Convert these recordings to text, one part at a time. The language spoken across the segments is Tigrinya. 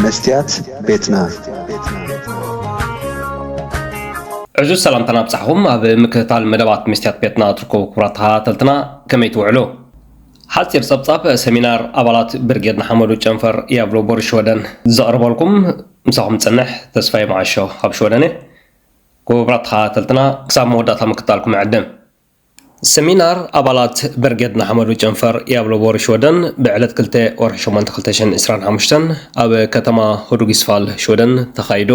መስትያት ቤትና። ዕዙዝ ሰላምታና ኣብጻሕኹም። ኣብ ምክትታል መደባት መስትያት ቤትና እትርከቡ ክቡራት ተኸታተልትና፣ ከመይ ትውዕሉ? ሓጺር ጸብጻብ ሰሚናር ኣባላት ብርጌድ ንሓመዱ ጨንፈር ያብሎ ቦሪ ሽወደን ዘቕርበልኩም ምሳኹም ጸንሕ ተስፋይ መዓሾ ካብ ሽወደን እየ። ክቡራት ተኸታተልትና፣ ክሳብ መወዳእታ ምክትታልኩም እዕድም። ሰሚናር ኣባላት ብርጌድ ንሓመዱ ጨንፈር ያብሎ ቦሪ ሽወደን ብዕለት ክልተ ወርሒ ሸሞንተ ክልተ ሽሕን ዕስራን ሓሙሽተን ኣብ ከተማ ሁዱጊስፋል ሽወደን ተኻይዱ።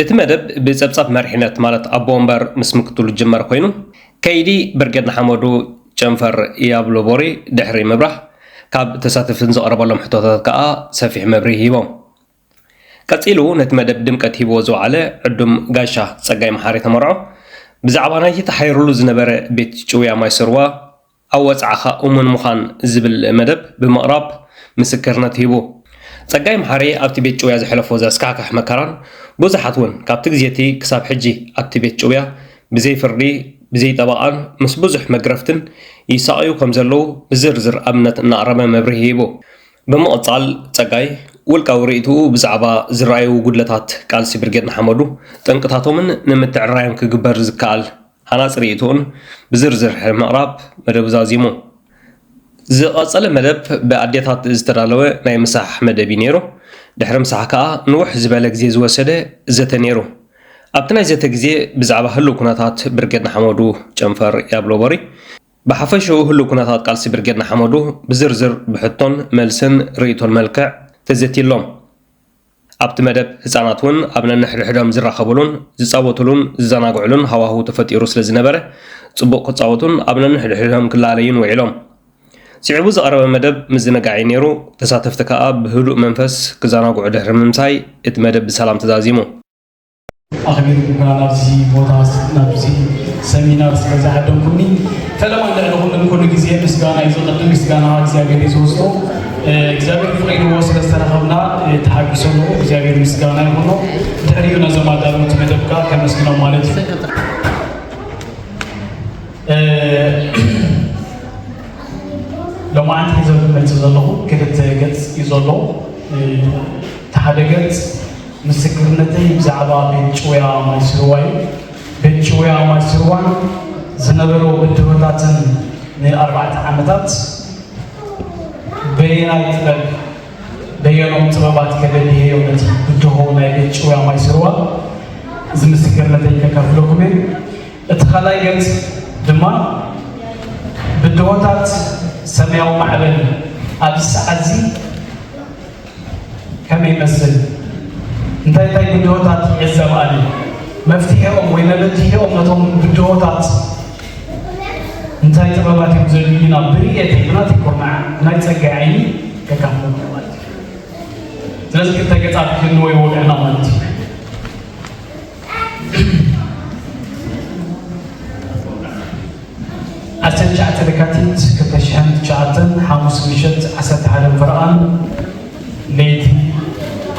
እቲ መደብ ብጸብጻብ መሪሕነት ማለት ኣቦ ወንበር ምስ ምክትሉ ዝጅመር ኮይኑ፣ ከይዲ ብርጌድ ንሓመዱ ጨንፈር ያብሎ ቦሪ ድሕሪ ምብራህ፣ ካብ ተሳተፍትን ዝቐረበሎም ሕቶታት ከኣ ሰፊሕ መብርሂ ሂቦም። ቀጺሉ ነቲ መደብ ድምቀት ሂብዎ ዝወዓለ ዕዱም ጋሻ ጸጋይ መሓሪ ተመርዖ፣ ብዛዕባ ናይቲ ተሓይሩሉ ዝነበረ ቤት ጭውያ ማይ ስርዋ ኣወጻዕኻ እሙን ምዃን ዝብል መደብ ብምቕራብ ምስክርነት ሂቡ። ጸጋይ መሓሪ ኣብቲ ቤት ጭውያ ዘሕለፎ ዘስካሕክሕ መከራን ብዙሓት እውን ካብቲ ግዜ እቲ ክሳብ ሕጂ ኣብቲ ቤት ጭውያ ብዘይ ፍርዲ፣ ብዘይ ጠበቓን ምስ ብዙሕ መግረፍትን ይሳቐዩ ከም ዘለዉ ብዝርዝር ኣብነት እናቕረበ መብርሂ ሂቡ። ብምቕጻል ጸጋይ ውልቃዊ ርእይትኡ ብዛዕባ ዝረኣዩ ጉድለታት ቃልሲ ብርጌድ ንሓመዱ፣ ጠንቅታቶምን ንምትዕርራዮም ክግበር ዝከኣል ሃናጺ ርእይትኡን ብዝርዝር ድሕሪ ምቕራብ መደቡ ዛዚሙ። ዝቐጸለ መደብ ብኣዴታት ዝተዳለወ ናይ ምሳሕ መደብ እዩ ነይሩ። ድሕሪ ምሳሕ ከኣ ንውሕ ዝበለ ግዜ ዝወሰደ ዘተ ነይሩ። ኣብቲ ናይ ዘተ ግዜ ብዛዕባ ህሉው ኩነታት ብርጌድ ንሓመዱ ጨንፈር ያብሎ ቦሪ፣ ብሓፈሽኡ ህሉው ኩነታት ቃልሲ ብርጌድ ንሓመዱ ብዝርዝር ብሕቶን መልስን ርእይቶን መልክዕ ተዘትዩሎም። ኣብቲ መደብ ህጻናት እውን ኣብ ነንሕድሕዶም ዝራኸቡሉን ዝጻወቱሉን ዝዘናግዑሉን ሃዋህው ተፈጢሩ ስለ ዝነበረ፣ ጽቡቕ ክጻወቱን ኣብ ነንሕድሕዶም ክላለዩን ውዒሎም። ስዒቡ ዝቐረበ መደብ ምዝንጋዕ እዩ ነይሩ። ተሳተፍቲ ከኣ ብህዱእ መንፈስ ክዘናግዑ ድሕሪ ምምሳይ፣ እቲ መደብ ብሰላም ተዛዚሙ። ኣኽቢርኩምና ናብዚ ቦታ፣ ናብዚ ሰሚናር ስለ ዝዓደምኩምኒ፣ ፈለማ ልዕሊ ኩሉ፣ ኩሉ ግዜ ምስጋና እዩ ዝቐድም። ምስጋና እግዚኣብሔር እዩ ዝወስዶ። እ፣ እግዚኣብሔር ፍቒድዎ ስለ ዝተራኸብና፣ እ፣ ተሓጒሰ ኣለኹ። እግዚኣብሔር ምስጋና ይኹኖ። ድሕሪኡ ነዞም ኣዳለውቲ መደብ ከኣ ከመስግኖም ማለት እዩ። እ፣ ሎማዓንቲ ሒዘ መፂእ ዘለኹ ክልተ ገፅ እዩ ዘሎ። እ፣ እቲ ሓደ ገፅ ምስክርነተይ ብዛዕባ ቤት ጭውያ ማይ ስርዋ እዩ። ቤት ጭውያ ማይ ስርዋን ዝነበሮ ብድሆታትን ንኣርባዕተ ዓመታት በየናይ ጥበብ፣ በየኖም ጥበባት ከደልየዮ ነቲ ብድሆ ናይ ቤት ጭውያ ማይ ስርዋ፣ እዚ ምስክርነተይ ከካፍለኩም እየ። እቲ ካልኣይ ገጽ ድማ ብድሆታት ሰማያዊ ማዕበል ኣብዚ ሰዓት እዚ ከመይ ይመስል? እንታይ እንታይ ብድሆታት ይዕዘብ ኣነ? መፍትሒኦም ወይ መበድሂኦም ነቶም ብድሆታት እንታይ ጥበባት እዮም ዘድልዩና? ብርእየተይ፣ ብናተይ ኩርናዕ፣ ብናይ ጸጋይ ዓይኒ ከካፍለኩም ማለት እዩ። ስለዚ ክልተ ገጻት ክህልዎ እዩ ወግዕና ማለት እዩ። ዓሰርተ ትሽዓተ ለካቲት ክልተ ሽሕን ትሽዓተን፣ ሓሙስ ምሸት ዓሰርተ ሓደ ፍርቓን ለይቲ፣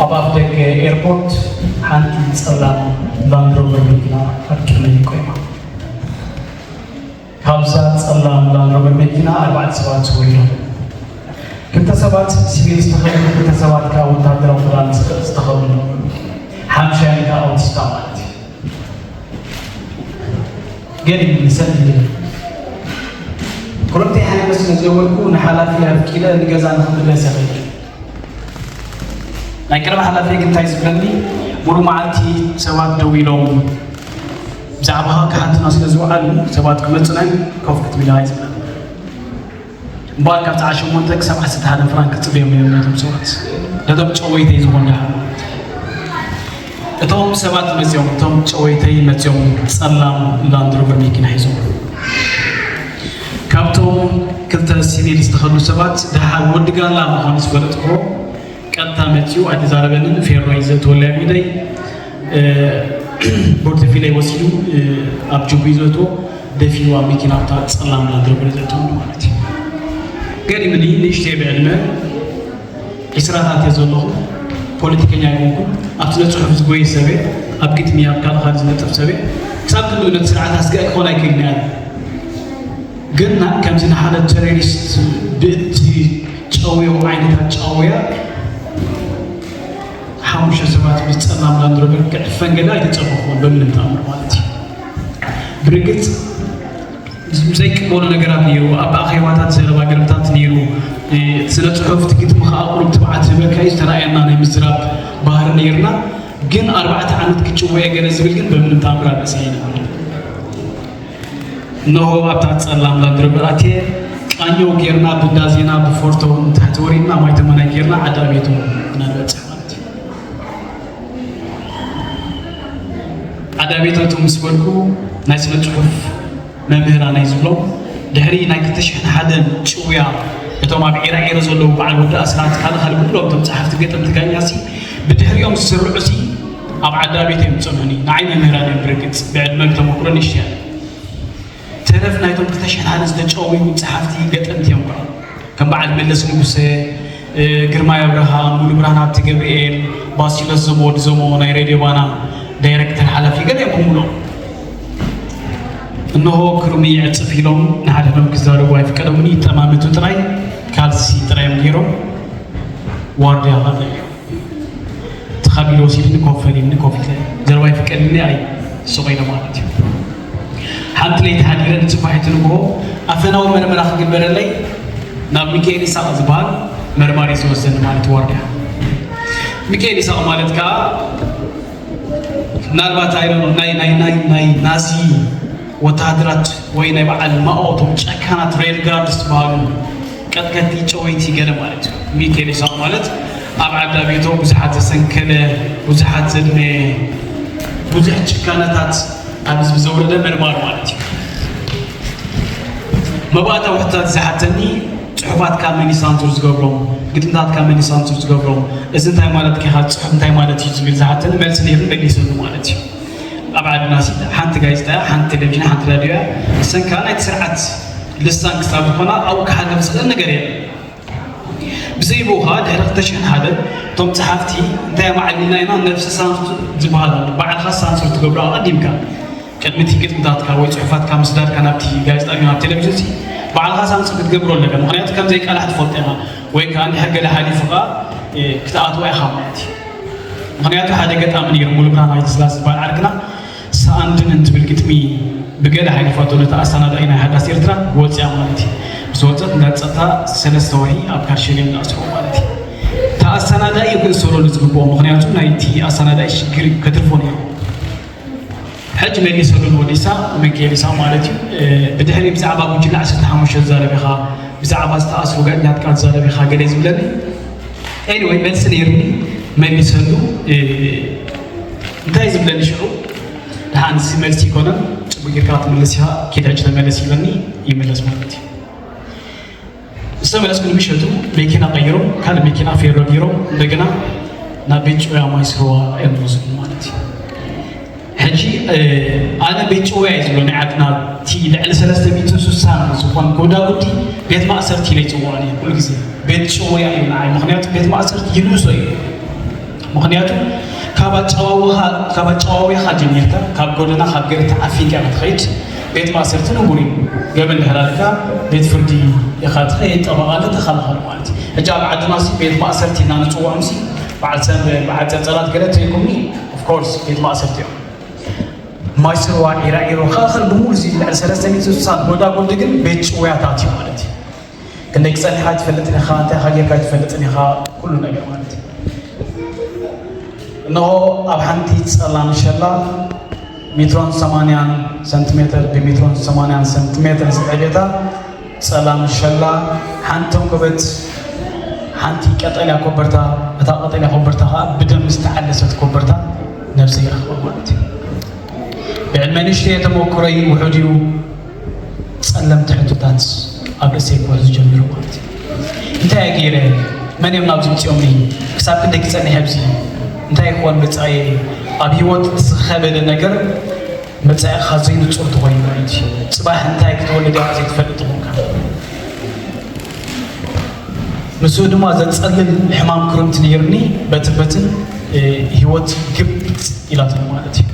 ኣብ ኣፍ ደገ ኤርፖርት ሓንቲ ጸላም ላንድ ሮቨር መኪና ኣብ ቅድመይ ቆይማ። ካብዛ ጸላም ላንድ ሮቨር መኪና ኣርባዕተ ሰባት ወሪዶም። ክልተ ሰባት ሲቪል ዝተኸድኑ፣ ክልተ ሰባት ከኣ ወታደራዊ ክዳን ዝተኸድኑ፣ ሓምሻይን ከኣ ኣውቲስታ ማለት እዩ። ገዲም ንሰን ይብል። ኩረምቲ ሓይመስ ስለ ዘበልኩ ንሓላፊ ኣፍቂደ ንገዛ ንክምለስ ይኽእል። ናይ ቀደም ሓላፊ ግን እንታይ ዝብለኒ፣ ሙሉ መዓልቲ ሰባት ደው ኢሎም ብዛዕባኻ ክሓቱና ስለ ዝወዓሉ፣ ሰባት ክመጹና እዮም፣ ኮፍ ክትብል ኢኻ እዩ ዝብለኒ። እምበኣር ካብ ሰዓት ሸሞንተ ክሳብ ዓሰርተ ሓደ ፍራንክ ክጽበዮም ነይሮም ነቶም ሰባት። ነቶም ጨወይተይ ዝኾኑ ደኣ። እቶም ሰባት መጺኦም፣ እቶም ጨወይተይ መጺኦም ጸላም ላንድ ሮቨር መኪና ሒዞም። ካብቶም ክልተ ሲቪል ዝተኸድኑ ሰባት ደሓር ወዲ ጋላ ምዃኑ ዝፈለጥኩዎ ቀጥታ መጺኡ ኣይተዛረበንን። ፌሮ እዩ ዘእትወለይ ኣብ ኢደይ። እ፣ ፖርተፊለይ ወሲዱ፣ እ፣ ኣብ ጅቡ እዩ ዘእትዎ። ደፊኡ ኣብ መኪና ኣብታ ጸላም ላንድ ሮቨር እዩ ዘእትወኒ ማለት እዩ። ገዲምኒ ንእሽተይ ብዕድመ ዒስራታት እየ ዘለኹ። ፖለቲከኛ ኣይኮንኩን። ኣብቲ ስነ ጽሑፍ ዝጎየ ሰብ እየ። ኣብ ግጥሚ፣ ኣብ ካልእ ካልእ ዝነጥፍ ሰብ እየ። ክሳብ ክንድኡ ነቲ ስርዓት ኣስጋኢ ክኾን ኣይክእልን እየ። ግን ና-፣ ከምዚ ንሓደ ቴሮሪስት ብእቲ ጨውዮ ዓይነታት ጨውያ ሓሙሽተ ሰባት ምስ ጸላም ላንድሮቨር ክዕፈን ገለ ኣይተጸበኹን፣ በምንም ተኣምር ማለት እዩ። ብርግጽ ዘይቅበሉ ነገራት ነይሩ። ኣብ ኣኼባታት ዘረባ ገርብታት ነይሩ። እቲ ስነ ጽሑፍ፣ እቲ ግጥሚ ከኣ ቁሩብ ትብዓት ዝበካ እዩ፣ ዝተራእየና ናይ ምዝራብ ባህሪ ነይርና። ግን ኣርባዕተ ዓመት ክጭወ እየ ገለ ዝብል ግን በምንም ተኣምር ኣርእሰ ኣይነበረን። እነሆ ኣብታ ጸላም ላንድሮቨር ኣትየ፣ ቃኘው ጌርና፣ ብእንዳ ዜና፣ ብፎርቶ እውን ታሕቲ ወሪድና፣ ማይ ተመናይ ጌርና፣ ዓዲ ኣቤቶ ኢና ንበጽሕ ማለት እዩ። ዓዲ ኣቤቶ እቱ ምስ በልኩ፣ ናይ ስነ ጽሑፍ መምህራነይ ዝብሎም፣ ድሕሪ ናይ ክልተ ሽሕን ሓደን ጭውያ፣ እቶም ኣብ ዒራዒሮ ዘለዉ በዓል ወዲ ኣስራት፣ ካልእ ካልእ ኩሎም እቶም ጸሓፍቲ ገጠም ትግርኛሲ፣ ብድሕሪኦም ዝስርዑሲ ኣብ ዓዲ ኣቤቶ እዮም ዝጸንሑኒ። ንዓይ መምህራን እዮም ብርግጽ፣ ብዕድመ ብተመክሮ ንእሽቶ እዮም። ተረፍ ናይቶም ክልተ ሽሕን ሓደን ዝተጨውዩ ጸሓፍቲ ገጠምቲ እዮም ከኣ። ከም በዓል መለስ ንጉሰ፣ እ፣ ግርማይ ኣብርሃ፣ ሙሉብርሃን ሃብተገብርኤል፣ ባሲሎስ ዘሞ ወዲ ዘሞ ናይ ሬድዮ ባና ዳይረክተር ሓላፊ ገለ እዮም ብምሉኦም። እነሆ ክርሙይ ዕጽፍ ኢሎም ንሓድሕዶም ክዛረቡ ኣይፍቀዶምን፣ ይጠማመቱ ጥራይ፣ ካልሲ ጥራይ እዮም ገይሮም። ዋርድያ ኸኣ እዩ። እቲ ካብ ኢድ ወሲድኒ ኮፍ በል ኢልኒ፣ ኮፍ ኢለ ዘረባ ይፍቀድልኒ ኣይ ስቕ ኢለ ማለት እዩ። ሓንቲ ለይቲ ሓዲረ ንጽባሒቲ ንግሆ ኣፈናዊ መርመራ ክግበረለይ ናብ ሚካኤል ይስሐቅ ዝበሃል መርማሪ ዝወስደኒ ማለት ዋርድያ። ሚካኤል ይስሐቅ ማለት ከኣ ምናልባት ኣይ ዶንት ኖ ናይ ናይ ናይ ናይ ናዚ ወተሃደራት ወይ ናይ በዓል ማኦ እቶም ጨካናት ሬድ ጋርድ ዝበሃሉ ቀጥቀቲ ጨወይቲ ገለ ማለት እዩ። ሚካኤል ይስሐቅ ማለት ኣብ ዓዲ ኣቤቶ ብዙሓት ዘሰንከለ፣ ብዙሓት ዘድመየ፣ ብዙሕ ጭካነታት ኣብ ህዝቢ ዘውረደ መርማሪ ማለት እዩ። መባእታዊ ሕቶታት ዝሓተኒ፣ ጽሑፋትካ መን እዩ ሳንሱር ዝገብሮም? ግጥምታትካ መን እዩ ሳንሱር ዝገብሮም? እዚ እንታይ ማለት ከ ኢኻ? ጽሑፍ እንታይ ማለት እዩ ዝብል ዝሓተኒ መልሲ ነይሩ፣ መሊሰሉ ማለት እዩ። ኣብ ዓድና ሲ ሓንቲ ጋዜጣ፣ ሓንቲ ቴሌቪዥን፣ ሓንቲ ራድዮ እያ። እሰን ከኣ ናይቲ ስርዓት ልሳን ክሳብ ዝኾና ኣብኡ ክሓልፍ ዝኽእል ነገር የለን። ብዘይ ብኡ ኸኣ ድሕሪ ክልተ ሽሕን ሓደን እቶም ጸሓፍቲ እንታይ ኣማዕሊልና ኢና ነብሲ ሳንሱር ዝበሃል ኣሎ። ባዕልኻ ሳንሱር ትገብሮ ኣቐዲምካ። ቅድሚ እቲ ግጥምታትካ ወይ ጽሑፋትካ ምስዳድካ ናብቲ ጋዜጣ ወይ ናብ ቴሌቪዥን ሲ ባዕልኻ ሳንሱር ክትገብሮ ኣለካ። ምኽንያቱ ከም ዘይቃላሕ ትፈልጦ ኢኻ። ወይ ከኣ እንድሕር ገለ ሓሊፉ ኸኣ፣ እ፣ ክትኣትዋ ኢኻ ማለት እዩ። ምኽንያቱ ሓደ ገጣሚ ነይሩ፣ ሙሉብርሃን ሃይለስላሴ ዝበሃል ዓርክና፣ ሰኣን ድንን ትብል ግጥሚ ብገለ ሓሊፋቶ ነታ ኣሰናዳኢ ናይ ሓዳስ ኤርትራ ወጽያ ማለት እዩ። ምስ ወጸት እንዳ ጸጥታ ሰለስተ ወርሒ ኣብ ካርሸልዮ እንዳኣስርዎ ማለት እዩ። እታ ኣሰናዳኢ ክእሰረሉ ዝግብኦ፣ ምኽንያቱ ናይቲ ኣሰናዳኢ ሽግር እዩ፣ ከትርፎ ነይሩ። ሕጂ መሊሰሉ ንወዲ ኢሳቕ፣ ሚካኤል ኢሳቕ ማለት እዩ። እ፣ ብድሕሪ ብዛዕባ ጉጅለ ዓሰርተ ሓሙሽተ ትዛረብ ኢኻ፣ ብዛዕባ ዝተኣስሩ ጋዜጠኛታት ትዛረብ ኢኻ ገለ ዝብለኒ። ኤኒወይ፣ መልሲ ነይሩኒ፣ መሊሰሉ። እ፣ እንታይ ዝብለኒ ሽዑ፣ ደሓን እዚ መልሲ ይኮነን፣ ጽቡቅ ጌርካ ትምልስ ኢኻ፣ ኪድ ሕጂ ተመለስ ይብለኒ፣ ይምለስ ማለት እዩ። ዝተመለስኩ ንምሸቱ መኪና ቀይሮም፣ ካልእ መኪና ፌሮ ገይሮም፣ እንደገና ናብ ቤት ጭውያ ማይ ስርዋ እዮም ዝወስዱኒ ማለት እዩ። ሕጂ፣ እ፣ ኣነ ቤት ጭውያ እዩ ዝብሎ ናይ ዓድና፣ እቲ ልዕሊ ሰለስተ ሚእትን ስሳን ዝኾን ጎዳጉዲ ቤት ማእሰርቲ ኢለ ይጽውዖ እየ ኩሉ ግዜ። ቤት ጭውያ እዩ ንዓይ፣ ምኽንያቱ ቤት ማእሰርቲ ይንእሶ እዩ። ምኽንያቱ ካብ ኣጨዋውኻ-፣ ካብ ኣጨዋውያኻ ጀሚርካ፣ ካብ ጎደና፣ ካብ ገርህ ተዓፊንካ ኢኻ ትኸይድ። ቤት ማእሰርቲ ንቡር እዩ። ገበን ድሕር ኣለካ፣ ቤት ፍርዲ ኢኻ ትኸይድ፣ ጠበቓ ኣሎ፣ ተኸላኸል ማለት እዩ። ሕጂ ኣብ ዓድና ሲ ቤት ማእሰርቲ ኢና ንጽውዖም ሲ፣ በዓል ሰንበል፣ በዓል ጸጸላት ገለ ተይኮኑ፣ ኦፍ ኮርስ ቤት ማእሰርቲ እዮም። ማይ ስርዋ፣ ዒራ ዒሮ፣ ኸኸል ብምሉእ እዚ ልዕሊ ሰለስተ ሚእትን ስሳን ጎዳጎዲ ግን ቤት ጭውያታት እዩ ማለት እዩ። ክንደይ ክጸኒኻ ኣይትፈልጥን ኢኻ፣ እንታይ ኢኻ ጌርካ ኣይትፈልጥን ኢኻ፣ ኩሉ ነገር ማለት እዩ። እንሆ ኣብ ሓንቲ ጸላም ሸላ ሜትሮን ሰማንያን ሰንቲሜተር ብሜትሮን ሰማንያን ሰንቲሜተር ዝዕቤታ ጸላም ሸላ ሓንቲ ዕንኮበት፣ ሓንቲ ቀጠልያ ኮበርታ፣ እታ ቀጠልያ ኮበርታ ኸኣ ብደም ዝተዓለሰት ኮበርታ ነብሰይ ረኽባ ማለት እዩ። ብዕድመ ንእሽተይ ተመክሮይ ውሑድ እዩ። ጸለምቲ ሕቶታት ኣብ ርእሰይ ክወርዱ ጀሚሩ ማለት እዩ። እንታይ እየ ገይረ? መን እዮም ናብዚ ምጺኦምኒ? ክሳብ ክንደይ ክጸንሕ ኣብዚ? እንታይ ክኾን መጻእየ? ኣብ ህይወት እቲ ዝኸበደ ነገር መጻኢኻ ዘይንጹር ተኾይኑ ማለት እዩ። ጽባሕ እንታይ ክትወልድ ኢኻ ዘይትፈልጥ ተኾንካ። ምስኡ ድማ ዘጸልል ሕማም ክርምቲ ነይሩኒ። በትን በትን፣ እ፣ ህይወት ግብጥ ኢላትኒ ማለት እዩ።